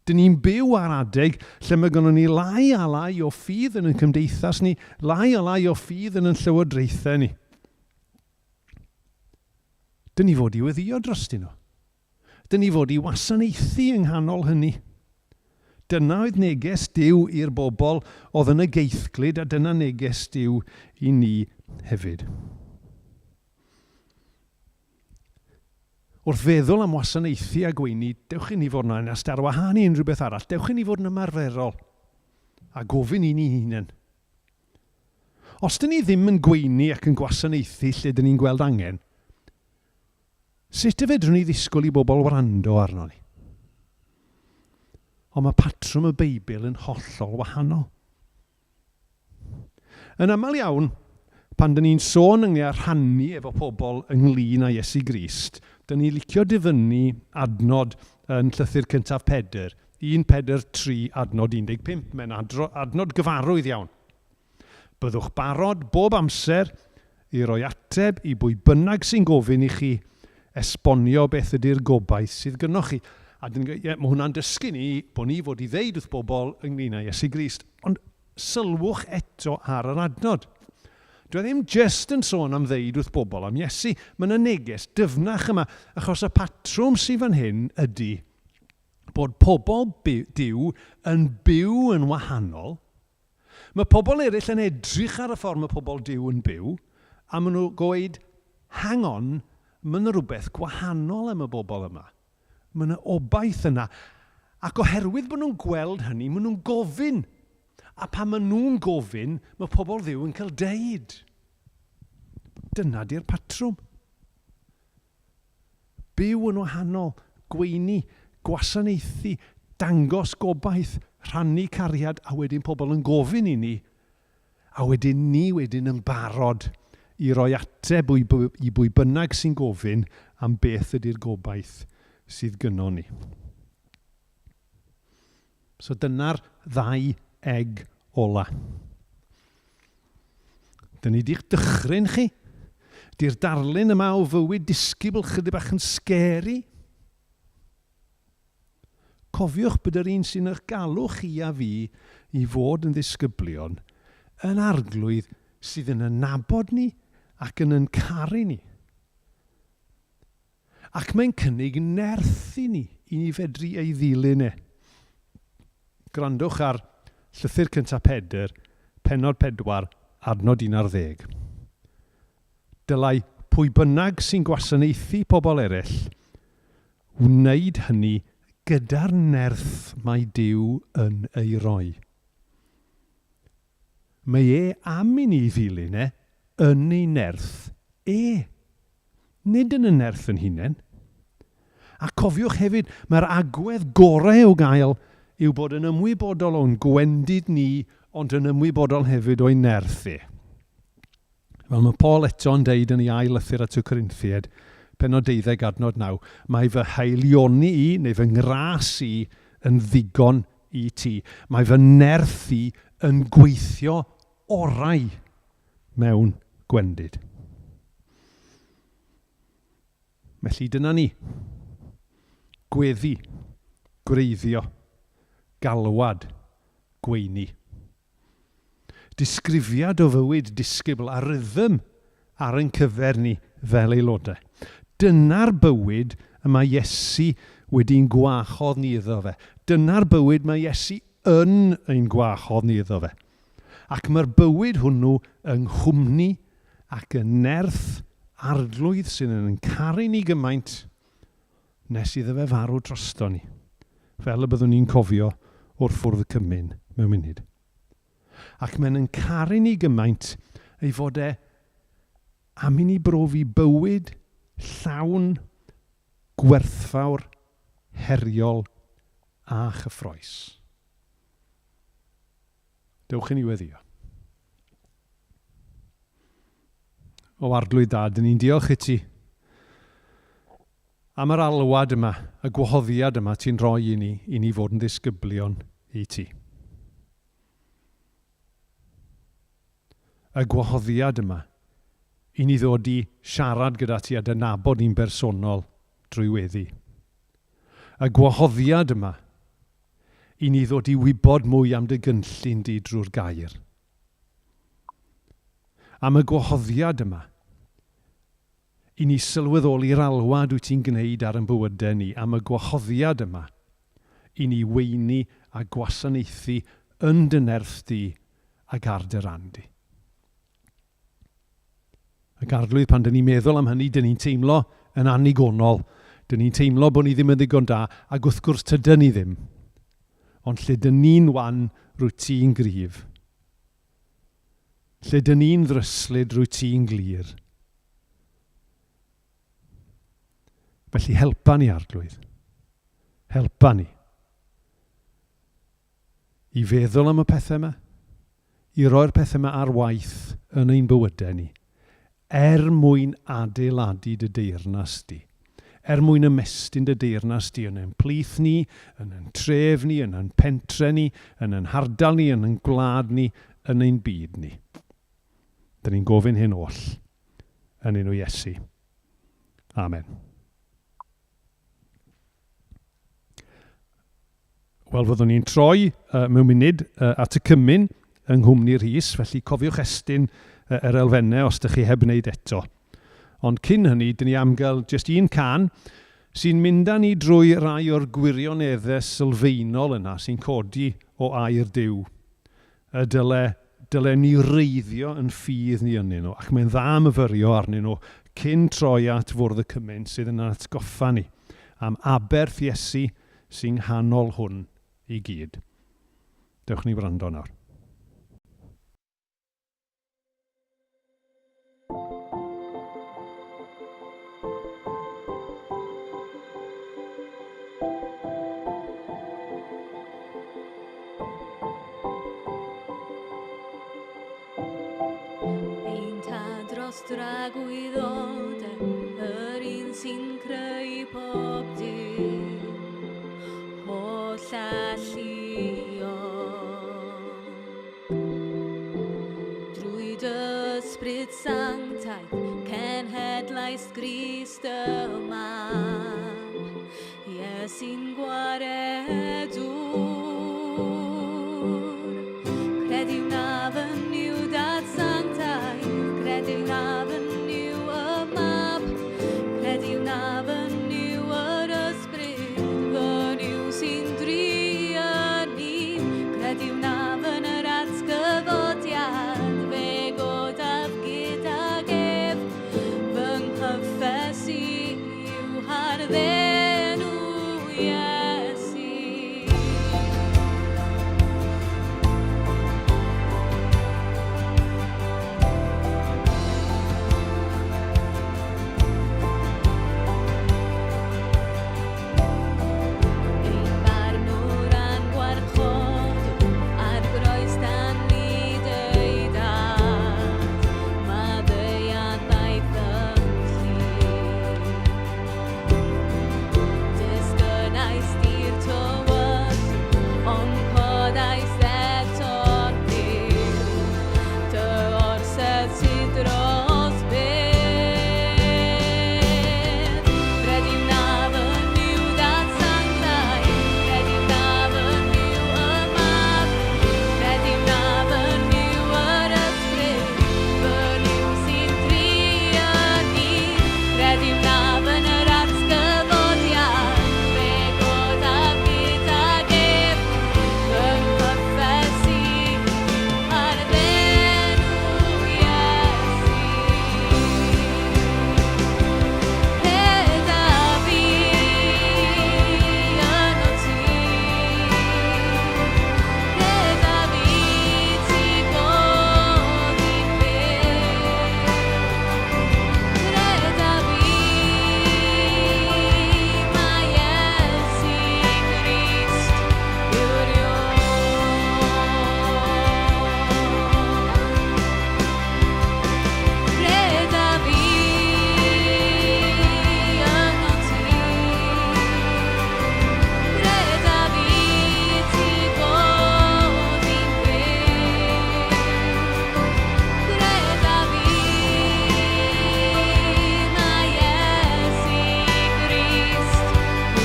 Dyn ni'n byw ar adeg lle mae gynnon ni lai a lai o ffydd yn ein cymdeithas ni, lai a lai o ffydd yn ein llywodraethau ni. Dyn ni fod i weddïo drostyn nhw. Dyn ni fod i wasanaethu yng nghanol hynny. Dyna oedd neges Duw i'r bobl oedd yn y geithglyd a dyna neges Duw i ni hefyd. Wrth feddwl am wasanaethu a gweini, dewch i ni fod yn onest ar wahân i unrhyw beth arall, dewch i ni fod yn ymarferol a gofyn i ni hunain. Os dyn ni ddim yn gweini ac yn gwasanaethu lle dyn ni'n gweld angen, sut y fedrwn ni ddisgwyl i bobl wrando arno ni? Ond mae patrwm y Beibl yn hollol wahanol. Yn aml iawn, pan dyn ni'n sôn ynglyn â rhannu efo pobl ynglyn â Iesu Grist, dyn ni'n licio dyfynnu adnod yn llythyr cyntaf Pedr, 1 Pedr 3 adnod 15. Mae'n adnod gyfarwydd iawn. Byddwch barod bob amser i roi ateb i bwy bynnag sy'n gofyn i chi esbonio beth ydy'r gobaith sydd gynnoch chi. A dyn, ie, mae hwnna'n dysgu ni bod ni fod i ddeud wrth bobl ynglyn â Iesu Grist. Ond sylwch eto ar yr adnod. Dwi e ddim jyst yn sôn am ddeud wrth bobl am Iesu. Mae yna neges dyfnach yma, achos y patrwm sydd fan hyn ydy bod pobl Duw yn byw yn wahanol. Mae pobl eraill yn edrych ar y ffordd mae pobl Duw yn byw, a maen nhw'n gweud, hang on, mae yna rhywbeth gwahanol am y bobl yma. Mae yna obaith yna. Ac oherwydd bod nhw'n gweld hynny, maen nhw'n gofyn. A pan maen nhw'n gofyn, mae pobl Dduw yn cael deud. Dyna di'r patrwm. Byw yn wahanol, gweini, gwasanaethu, dangos gobaith, rhannu cariad, a wedyn pobl yn gofyn i ni, a wedyn ni wedyn yn barod i roi ateb i bwy bynnag sy'n gofyn am beth ydy'r gobaith sydd gynnon ni. So dyna'r ddau egg ola. Dyn ni di'ch dychryn chi. Di'r darlun yma o fywyd disgybl chydig bach yn scary. Cofiwch bod yr un sy'n eich galw chi a fi i fod yn ddisgyblion yn arglwydd sydd yn yn nabod ni ac yn yn caru ni. Ac mae'n cynnig nerth i ni, i ni fedru ei ddilyn e. Gwrandwch ar Llythyr Cyntaf Pedr, pennod 4, adnod 11. Dylai pwy bynnag sy'n gwasanaethu pobl eraill wneud hynny gyda'r nerth mae Duw yn ei roi. Mae e am i ni ddilyn e yn ei nerth e. Nid yn y nerth yn hunain. A cofiwch hefyd, mae'r agwedd gorau i'w gael yw bod yn ymwybodol o'n gwendid ni, ond yn ymwybodol hefyd o'i nerth e. Fel mae Paul eto'n deud yn ei ail lythyr at y Corinthiaid, pennod 12 adnod 9, mae fy haelioni i, neu fy ngras i, yn ddigon i ti. Mae fy nerth i yn gweithio orau mewn gwendid. Felly dyna ni. Gweddi, gwreiddio, galwad, gweini. Disgrifiad o fywyd disgybl a rhythm ar ein cyfer ni fel aelodau. Dyna'r bywyd y mae Iesu wedi'n gwahodd ni iddo fe. Dyna'r bywyd mae Iesu yn ein gwahodd ni iddo fe. Ac mae'r bywyd hwnnw yng nghwmni ac yn nerth Arglwydd sy'n yn caru ni gymaint nes iddo fe farw drosto ni, fel y byddwn ni'n cofio o'r ffwrdd cymun mewn munud. Ac mae'n yn caru ni gymaint ei fod e am i ni brofi bywyd llawn, gwerthfawr, heriol a chyffroes. Dewch i ni weddio. O Arglwydd Dad, dyn ni'n diolch i ti am yr alwad yma, y gwahoddiad yma ti'n rhoi i ni, i ni fod yn ddisgyblion i ti. Y gwahoddiad yma i ni ddod i siarad gyda ti a dy nabod ni'n bersonol drwy weddi. Y gwahoddiad yma i ni ddod i wybod mwy am dy gynllun di drwy'r gair. Am y gwahoddiad yma i ni sylweddoli'r alwad wyt ti'n gwneud ar ein bywydau ni, am y gwahoddiad yma i ni weini a gwasanaethu yn dy nerth di ac ar dy ran di. Ac Arglwydd, pan dyn ni'n meddwl am hynny, dyn ni'n teimlo yn annigonol. Dyn ni'n teimlo bod ni ddim yn ddigon da, ac wrth gwrs tydyn ni ddim. Ond lle dyn ni'n wan, rwyt ti'n gryf. Lle dyn ni'n ddryslyd, rwyt ti'n glir. Felly helpa ni, Arglwydd. Helpa ni. I feddwl am y pethau yma, i roi'r pethau yma ar waith yn ein bywydau ni, er mwyn adeiladu dy deyrnas di, er mwyn ymestyn dy deyrnas di yn ein plith ni, yn ein tref ni, yn ein pentre ni, yn ein hardal ni, yn ein gwlad ni, yn ein byd ni. Dyn ni'n gofyn hyn oll yn enw Iesu. Amen. Wel, fyddwn ni'n troi mewn munud at y cymun yng nghwmni Rhys, felly cofiwch estyn yr elfennau os ydych chi heb wneud eto. Ond cyn hynny, dyn ni am gael jyst un cân sy'n mynd â ni drwy rai o'r gwirioneddau sylfaenol yna sy'n codi o air Duw. Y dyle, dyle ni wreiddio yn ffydd ni ynddyn nhw, ac mae'n dda myfyrio arnyn nhw cyn troi at fwrdd y cymun sydd yn atgoffa ni am aberth Iesu sy'n nghanol hwn i gyd. Dewch ni wrando nawr. Ein tad dros dragwyddod, yr un sy'n creu pob dim, holl alluog. Credais Grist y Mab, Iesu'n gwaredwr. Credu wnaf yn Nuw Dad Sanctaidd, credu wnaf yn Nuw y Mab, credu wnaf yn Nuw yr Ysbryd, fy Nuw sy'n drueni, credu wnaf yn yr atgyfodiad, fe godaf gydag ef, fy nghyffes i yw harddenw Iesu. Ein barnwr a'n gwarchodwr ar groes dan lid ei dad, maddeuant ddaeth ymhlith. Disgynnais i'r tywyll, ond codais eto'n fyw. Dy orsedd sydd dros byth. Credu wnaf yn Nuw Dad Sanctaidd, credu wnaf yn Nuw y Mab, credu wnaf yn Nuw yr Ysbryd, fy Nuw sy'n drueni. Credu wnaf yn yr atgyfodiad, fe godaf gydag ef, fy nghyffes i ar ddenw Iesu. Credaf fi ynot ti, credaf i ti godi'n fyw. Credaf i mai Iesu Grist yw'r Iôr. Credaf i ynot ti, credaf i ti godi'n fyw. Credaf i mai Iesu Grist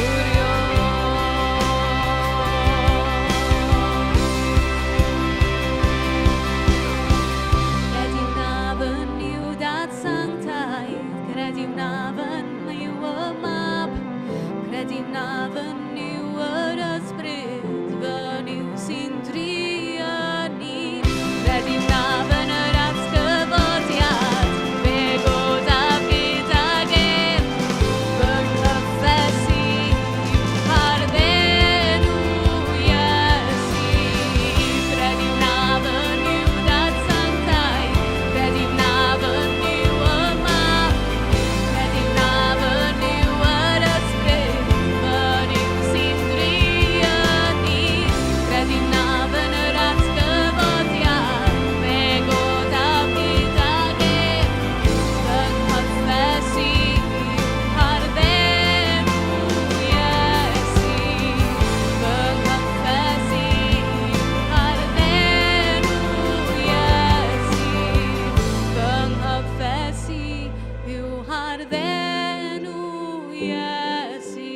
yw'r Iôr. Credu wnaf yn Nuw Dad Sanctaidd, credu wnaf yn Nuw y Mab, credu wnaf yn Nuw yr Ysbryd, fy Nuw sy'n drueni. Credu wnaf yn yr atgyfodiad, fe godaf gydag ef, fy nghyffes i ar ddenw Iesu. Credu wnaf yn Nuw Dad Sanctaidd, credu wnaf yn Nuw y Mab, credu wnaf yn Nuw yr Ysbryd, fy Nuw sy'n drueni. Credu wnaf yn yr atgyfodiad, fe godaf gydag ef, fy nghyffes i ar ddenw Iesu. Fy nghyffes i ar ddenw Iesu. Fy nghyffes i yw ar ddenw Iesu.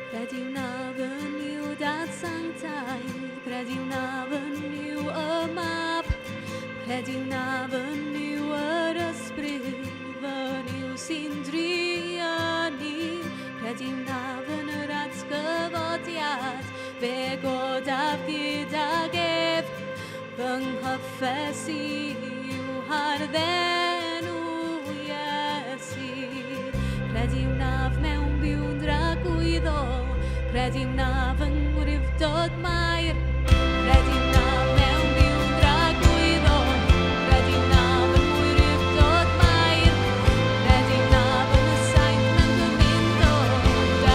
Credu wnaf yn Nuw Dad Sanctaidd, credu wnaf yn Nuw y Mab, credu wnaf yn Nuw yr Ysbryd, fy Nuw sy'n drueni. Credu wnaf yn yr atgyfodiad, fe godaf gydag ef, fy nghyffes i yw ar ddenw Iesu. Credu wnaf mewn byw'n dragwyddol, credu wnaf yng ngwrifdod Mair. Credu wnaf mewn byw'n dragwyddol, credu wnaf yng ngwrifdod Mair. Credu wnaf yn y saint mewn gymundod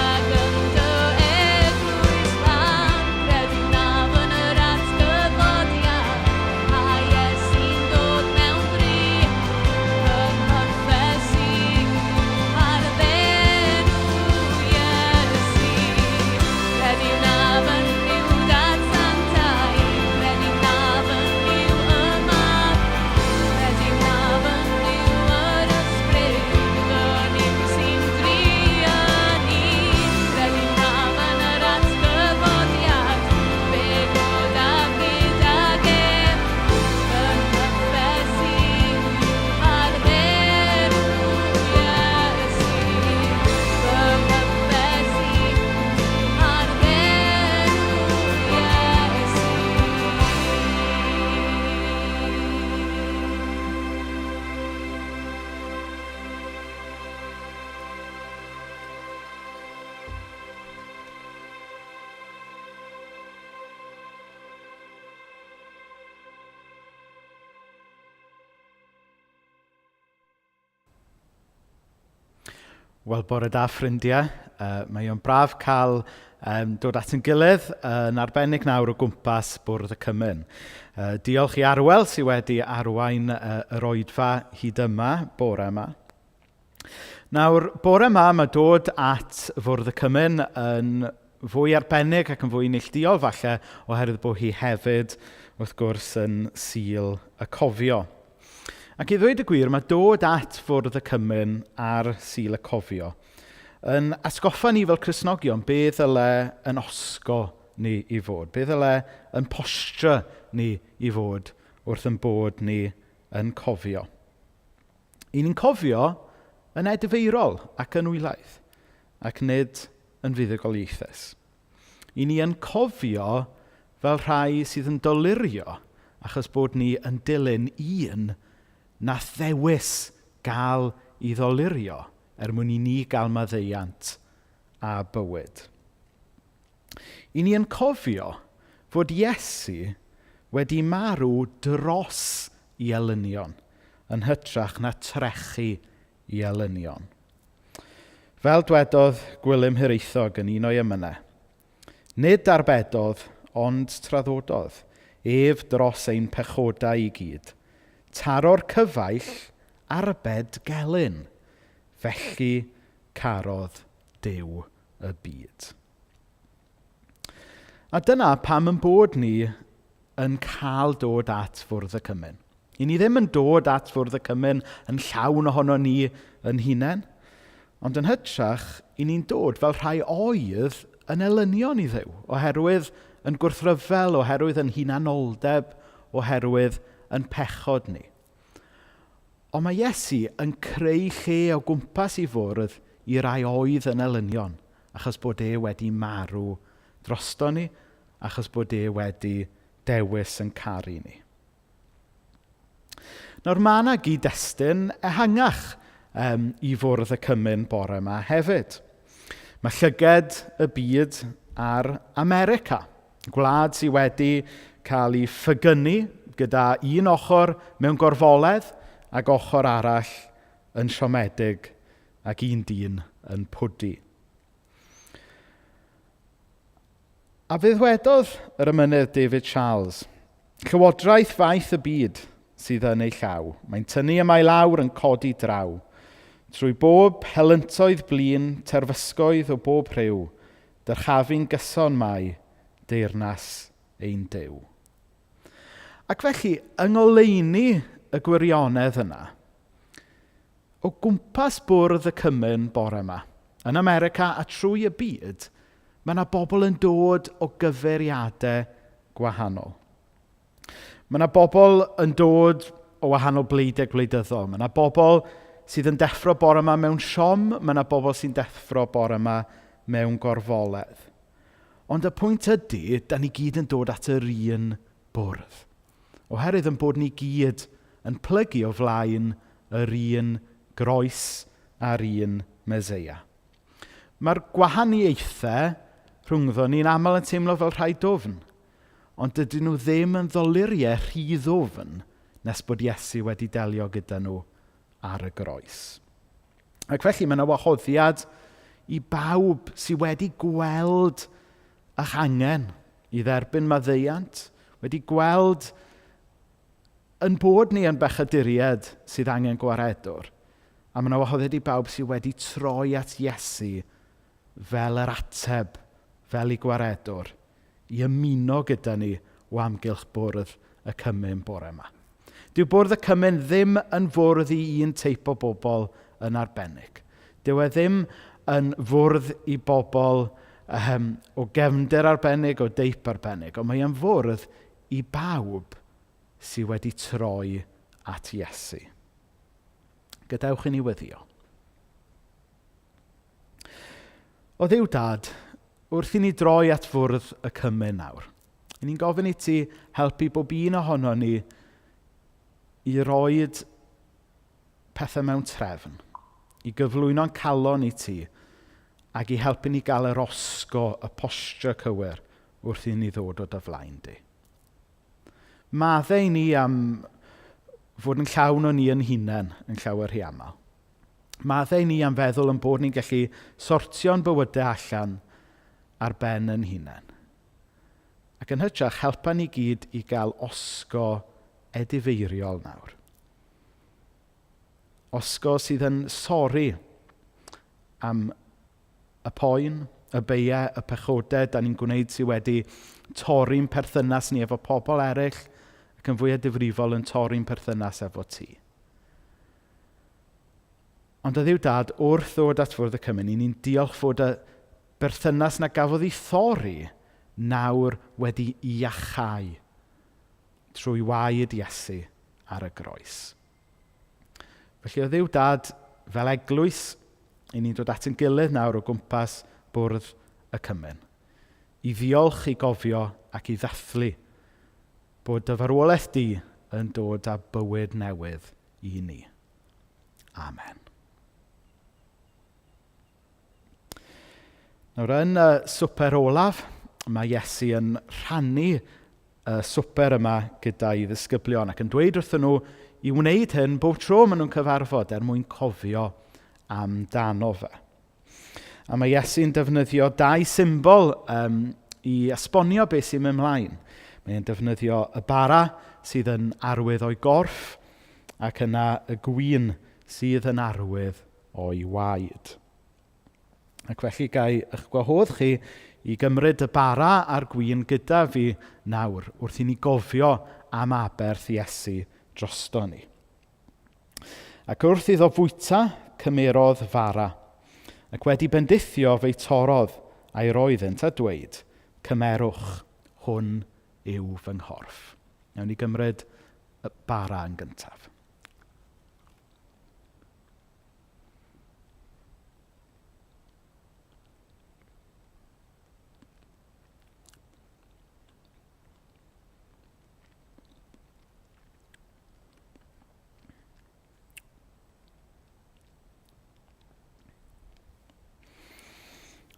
ac yn dy eglwys lân. Credu wnaf yn yr atgyfodiad, a Iesu'n dod mewn bri. Fy nghyffes i ar ddenw Wel, bore da ffrindiau. Mae o'n braf cael dod at yn gilydd yn arbennig nawr o gwmpas Bwrdd y Cymun. Diolch i Arwel sydd wedi arwain yr oedfa hyd yma, bore yma. Nawr, bore yma mae dod at Fwrdd y Cymun yn fwy arbennig ac yn fwy neilltuol falle oherwydd bod hi hefyd, wrth gwrs, yn Sul y Cofio. Ac i ddweud y gwir, mae dod at Fwrdd y Cymun ar Sul y Cofio yn atgoffa ni fel Cristnogion be ddyle yn osgo ni i fod, be ddyle yn posture ni i fod wrth yn bod ni yn cofio. I ni'n cofio yn edifeirol ac yn wylaidd, ac nid yn fuddugoliaethus. I ni yn cofio fel rhai sydd yn dolurio achos bod ni yn dilyn un nath ddewis gael i ddolurio er mwyn i ni gael maddeuant a bywyd. I ni yn cofio fod Iesu wedi marw dros i elynion yn hytrach na trechu i elynion. Fel dwedodd Gwilym Hiraethog yn un o'i emynau, nid arbedodd ond traddododd, ef dros ein pechodau i gyd. Taro'r cyfaill arbed gelyn, felly carodd Duw y byd. A dyna pam yn bod ni yn cael dod at Fwrdd y Cymun. I ni ddim yn dod at Fwrdd y Cymun yn llawn ohono ni yn hunain, ond yn hytrach, i ni'n dod fel rhai oedd yn elynion i Dduw, oherwydd yn gwrthryfel, oherwydd yn hunanoldeb, oherwydd yn pechod ni. Ond mae Iesu yn creu lle o gwmpas i fwrdd i rai oedd yn elynion, achos bod e wedi marw drosto ni, achos bod e wedi dewis yn caru ni. Nawr, mae yna gyd-destun ehangach i Fwrdd y Cymun bore yma hefyd. Mae llyged y byd ar America, gwlad sydd wedi cael ei ffygynu gyda un ochr mewn gorfoledd ac ochr arall yn siomedig ac un dyn yn pwdu. A fe ddwedodd yr emynydd David Charles, Llywodraeth faith y byd sydd yn ei llaw. Mae'n tynnu yma i lawr yn codi draw. Trwy bob helyntoedd blin, terfysgoedd o bob rhyw, dyrchafu'n gyson mai deyrnas ein Duw. Ac felly, yng ngoleuni y gwirionedd yna, o gwmpas Bwrdd y Cymun bore yma, yn America a trwy y byd, mae yna bobl yn dod o gyfeiriadau gwahanol. Mae yna bobl yn dod o wahanol bleidiau gwleidyddol. Mae yna bobl sydd yn deffro bore yma mewn siom, mae yna bobl sy'n deffro bore yma mewn gorfoledd. Ond y pwynt ydy, da ni gyd yn dod at yr un bwrdd. Oherwydd yn bod ni gyd yn plygu o flaen yr un groes a'r un Meseia. Mae'r gwahaniaethau rhwngddo ni'n aml yn teimlo fel rhai dwfn, ond dydyn nhw ddim yn ddoluriau rhy ddwfn nes bod Iesu wedi delio gyda nhw ar y groes. Ac felly mae yna wahoddiad i bawb sydd wedi gweld eich angen i dderbyn maddeuant, wedi gweld yn bod ni yn bechaduriaid sydd angen gwaredwr. A mae yna wahoddiad i bawb sydd wedi troi at Iesu fel yr ateb, fel ei gwaredwr, i ymuno gyda ni o amgylch Bwrdd y Cymun bore yma. Dyw Bwrdd y Cymun ddim yn fwrdd i un teip o bobl yn arbennig. Dyw e ddim yn fwrdd i bobl o gefndir arbennig, o deip arbennig, ond mae e'n fwrdd i bawb sydd wedi troi at Iesu. Gadewch i ni weddio. O Dduw Dad, wrth i ni droi at Fwrdd y Cymun nawr, i ni'n gofyn i ti helpu bob un ohono ni i roed pethau mewn trefn, i gyflwyno'n calon i ti, ac i helpu ni gael yr osgo, y posture cywir wrth i ni ddod o dy flaen di. Maddau i ni am fod yn llawn o ni yn hunain yn llawer rhy aml. Maddau ni am feddwl yn bod ni'n gallu sortio'n bywydau allan ar ben yn hunain. Ac yn hytrach, helpa ni gyd i gael osgo edifeiriol nawr. Osgo sydd yn sori am y poen, y beiau, y pechodau da ni'n gwneud sydd wedi torri'n perthynas ni efo pobl eraill ac yn fwyaf difrifol yn torri'n perthynas efo ti. Ond o Dduw Dad, wrth ddod at fwrdd y cymun, i ni'n diolch fod y berthynas na gafodd ei thorri nawr wedi iachau trwy waed Iesu ar y groes. Felly o Dduw Dad, fel eglwys, i ni'n dod at ein gilydd nawr o gwmpas bwrdd y cymun. I ddiolch, i gofio ac i ddathlu bod dy farwolaeth di yn dod â bywyd newydd i ni. Amen. Nawr, yn y swper olaf, mae Iesu yn rhannu y swper yma gyda'i ddisgyblion ac yn dweud wrthyn nhw i wneud hyn bob tro maen nhw'n cyfarfod er mwyn cofio amdano fe. A mae Iesu'n defnyddio dau symbol um, i esbonio beth sy'n mynd mlaen. Mae'n defnyddio y bara sydd yn arwydd o'i gorff ac yna y gwin sydd yn arwydd o'i waed. Ac felly gai eich gwahodd chi i gymryd y bara a'r gwin gyda fi nawr wrth i ni gofio am aberth Iesu drosto ni. Ac wrth iddo fwyta, cymerodd fara, ac wedi bendithio fe'i torrodd a'i roi iddynt a dweud, Cymerwch, hwn yw fy nghorff. Nawn ni gymryd y bara yn gyntaf.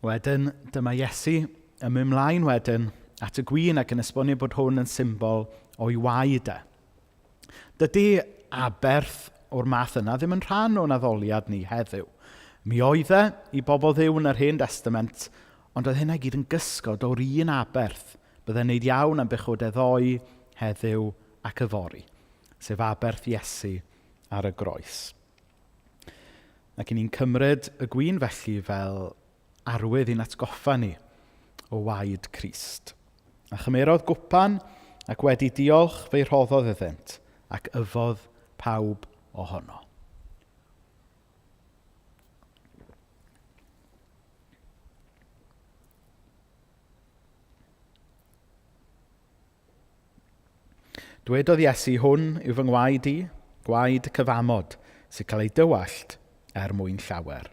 Wedyn, dyma Iesu yn mynd mlaen wedyn at y gwin ac yn esbonio bod hwn yn symbol o'i waed e. Dydy aberth o'r math yna ddim yn rhan o'n addoliad ni heddiw. Mi oedd e i bobl Dduw yn yr Hen Destament, ond oedd hynna i gyd yn gysgod o'r un aberth byddai'n neud iawn am bechodau ddoe, heddiw ac yfory, sef aberth Iesu ar y groes. Ac i ni'n cymryd y gwin felly fel arwydd i'n atgoffa ni o waed Crist. A chymerodd gwpan ac wedi diolch fe'i rhoddodd iddynt ac yfodd pawb ohono. Dwedodd Iesu, hwn yw fy ngwaed i, gwaed y cyfamod, sy'n cael ei dywallt er mwyn llawer.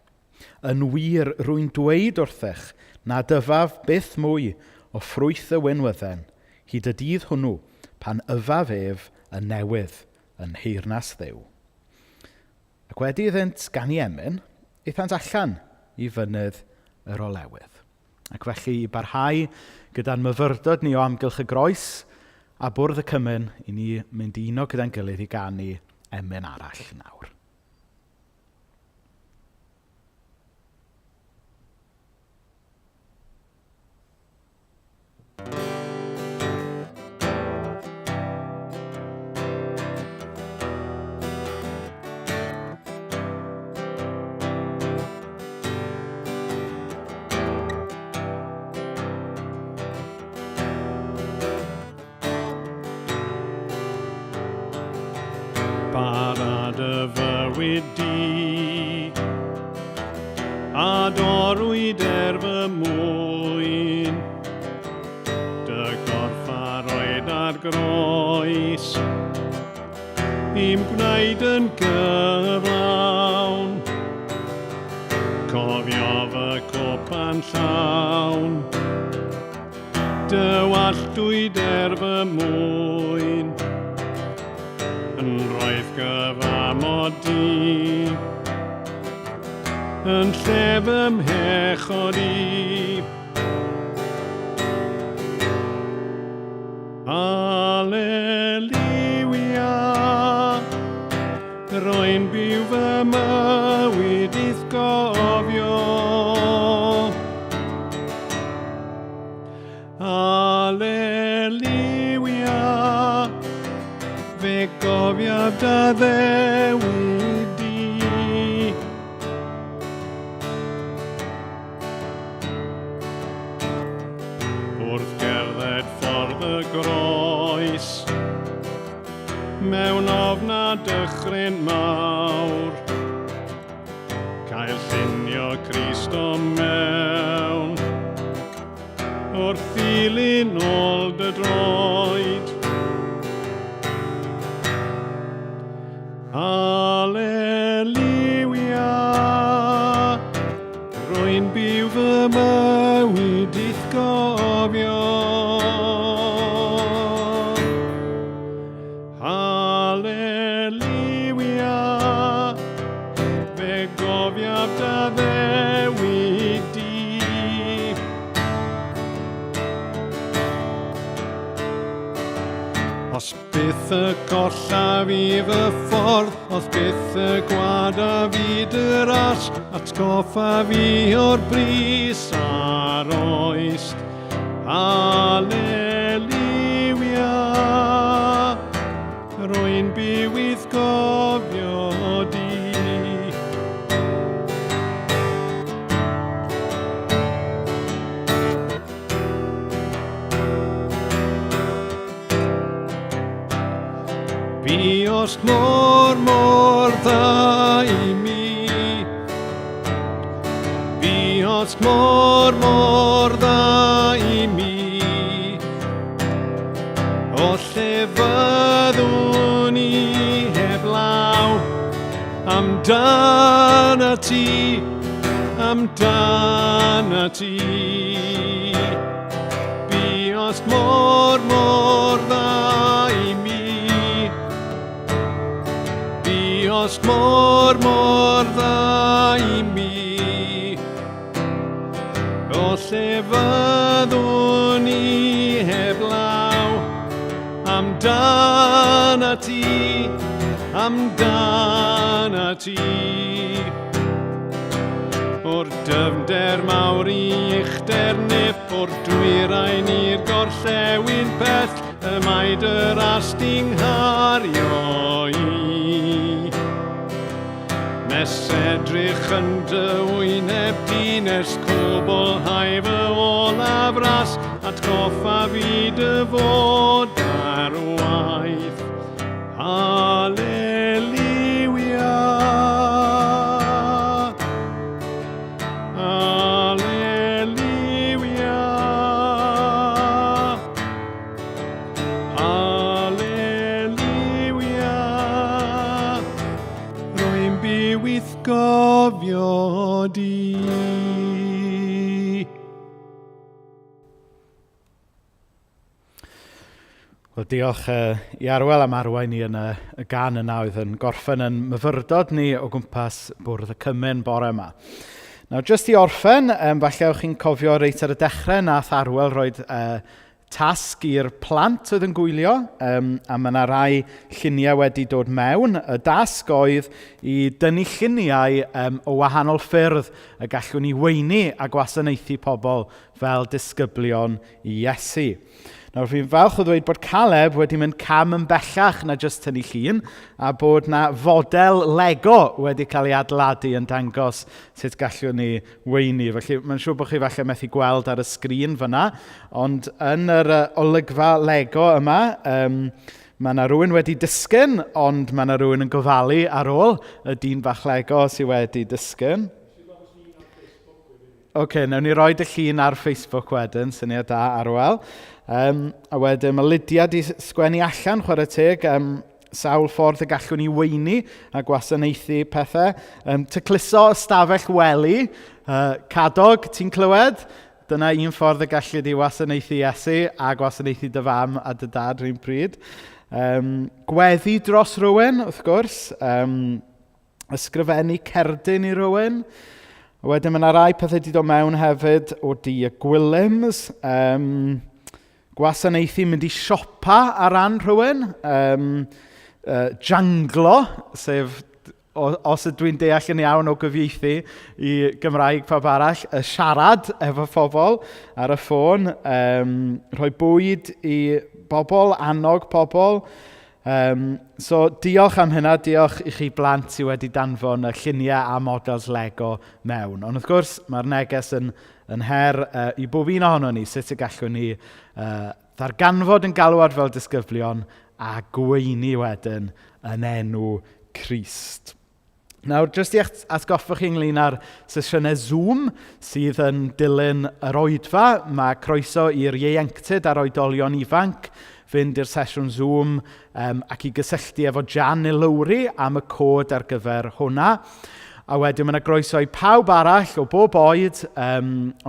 Yn wir, rwy'n dweud wrthych na dyfaf byth mwy o ffrwyth y winwydden, hyd y dydd hwnnw pan yfaf ef yn newydd yn nheyrnas Dduw. Ac wedi iddynt ganu emyn, aethant allan i fynydd yr olewydd. Ac felly i barhau gyda'n myfyrdod ni o amgylch y groes a bwrdd y cymun, i ni mynd i uno gyda'n gilydd i ganu emyn arall nawr. Bara dy fywyd di, a dorwyd er fy mwyn. Dy gorff a roed ar groes, i'm gwneud yn gyflawn. Cofio fy cwpan llawn, dy walltwyd er fy mwyn. Yn roedd gyfamod di, yn lle fy mhechod i. Aleluia, rwy'n byw fy mywyd. gofio. Aleluia, fe gofiaf dy ddewid di. Wrth gerdded ffordd y groes, mewn ofn a dychryn mawr, cael llunio Crist o mewn, wrth ddilyn ôl dy droed. Aleluia, rwy'n byw fy mywyd i'th gofio. Aleluia, fe gofiaf dy ddewid di. Os Byth y gollaf i fy ffordd, os byth y gwada fi dy ras, atgoffa fi o'r bris a'r oest. Aleluia, rwy'n byw i'th gofio di. Buost mor, mor dda i mi. Buost mor, mor dda i mi. O lle fyddwn i heblaw amdana ti, amdana ti. Buost mor, mor dda i mi. Buost mor, mor dda i mi. O lle fyddwn i heblaw amdana ti, amdana ti. O'r dyfnder mawr i uchder nef, o'r dwyrain i'r gorllewin pell, y mae dy ras di'n nghario i. Nes edrych yn dy wyneb di, nes cwblhau fy olaf ras, atgoffa fi dy fod ar waith. Haleluia! Haleluia! Haleluia! Rwy'n byw i'th gofio di. Wel, diolch i Arwel am arwain ni yn y, y gan yna oedd yn gorffen yn myfyrdod ni o gwmpas bwrdd y cymun bore yma. Nawr, jyst i orffen, falle o'ch chi'n cofio reit ar y dechrau nath Arwel roed tasg i'r plant oedd yn gwylio, a mae yna rai lluniau wedi dod mewn. Y dasg oedd i dynnu lluniau o wahanol ffyrdd y gallwn ni weini a gwasanaethu pobl fel disgyblion i Iesu. Nawr, fi'n falch o ddweud bod Caleb wedi mynd cam yn bellach na jyst tynnu llun, a bod na fodel Lego wedi cael ei adeiladu yn dangos sut gallwn ni weini. Felly, mae'n siŵr bod chi falle methu gweld ar y sgrin fyna, ond yn yr olygfa Lego yma, mae yna rhywun wedi disgyn, ond mae yna rhywun yn gofalu ar ôl y dyn bach Lego sydd wedi disgyn. Oce, okay, nawn ni roi y llun ar Facebook wedyn, syniad da, Arwel. A wedyn mae Lydia di sgwennu allan, chwarae teg, sawl ffordd y gallwn ni weini a gwasanaethu pethau. Tacluso ystafell wely, Cadog, ti'n clywed? Dyna un ffordd y gallu di wasanaethu Iesu a gwasanaethu dy fam a dy dad rhywun pryd. Gweddi dros rhywun, wrth gwrs. Ysgrifennu cerdyn i rywun. A wedyn mae yna rai pethau wedi dod mewn hefyd o di y Gwilliams. Gwasanaethu mynd i siopa ar ran rhywun. Janglo, sef Os ydw i'n deall yn iawn o gyfieithu i Gymraeg pawb arall, y siarad efo phobl ar y ffôn, rhoi bwyd i bobl, annog pobl. So diolch am hynna, diolch i chi blant sydd wedi danfon y lluniau a models Lego mewn. Ond wrth gwrs, mae'r neges yn her i bob un ohono ni, sut y gallwn ni ddarganfod yn galwad fel disgyblion a gweini wedyn yn enw Crist. Nawr, jyst i atgoffa chi ynglyn â'r sesiynau Zoom sydd yn dilyn yr oedfa, mae croeso i'r ieuenctid a'r oedolion ifanc fynd i'r sesiwn Zoom ac i gysylltu efo Jan neu Lowri am y cod ar gyfer hwnna. A wedyn mae yna groeso i pawb arall o bob oed,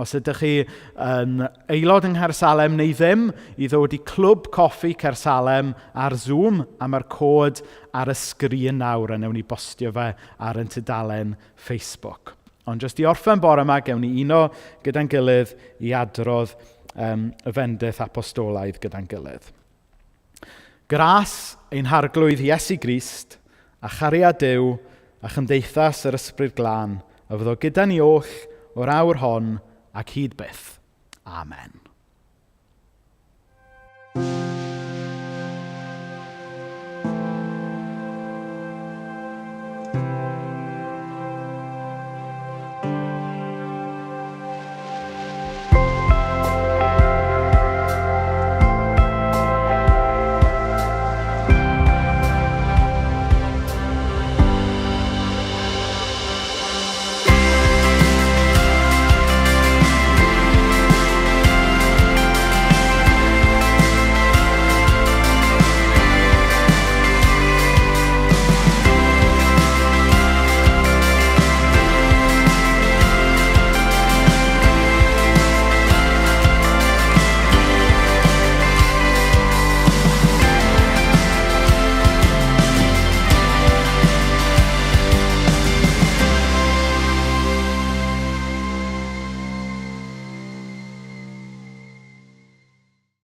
os ydych chi yn aelod yng Nghaersalem neu ddim, i ddod i Clwb Coffi Caersalem ar Zoom, a mae'r cod ar y sgrin nawr, a newn ni bostio fe ar ein tudalen Facebook. Ond jyst i orffen bore yma, gewn ni uno gyda'n gilydd i adrodd y fendith apostolaidd gyda'n gilydd. Gras ein harglwydd Iesu Grist, a chariad Duw, a chymdeithas yr Ysbryd Glân, a fyddo gyda ni oll o'r awr hon ac hyd byth. Amen.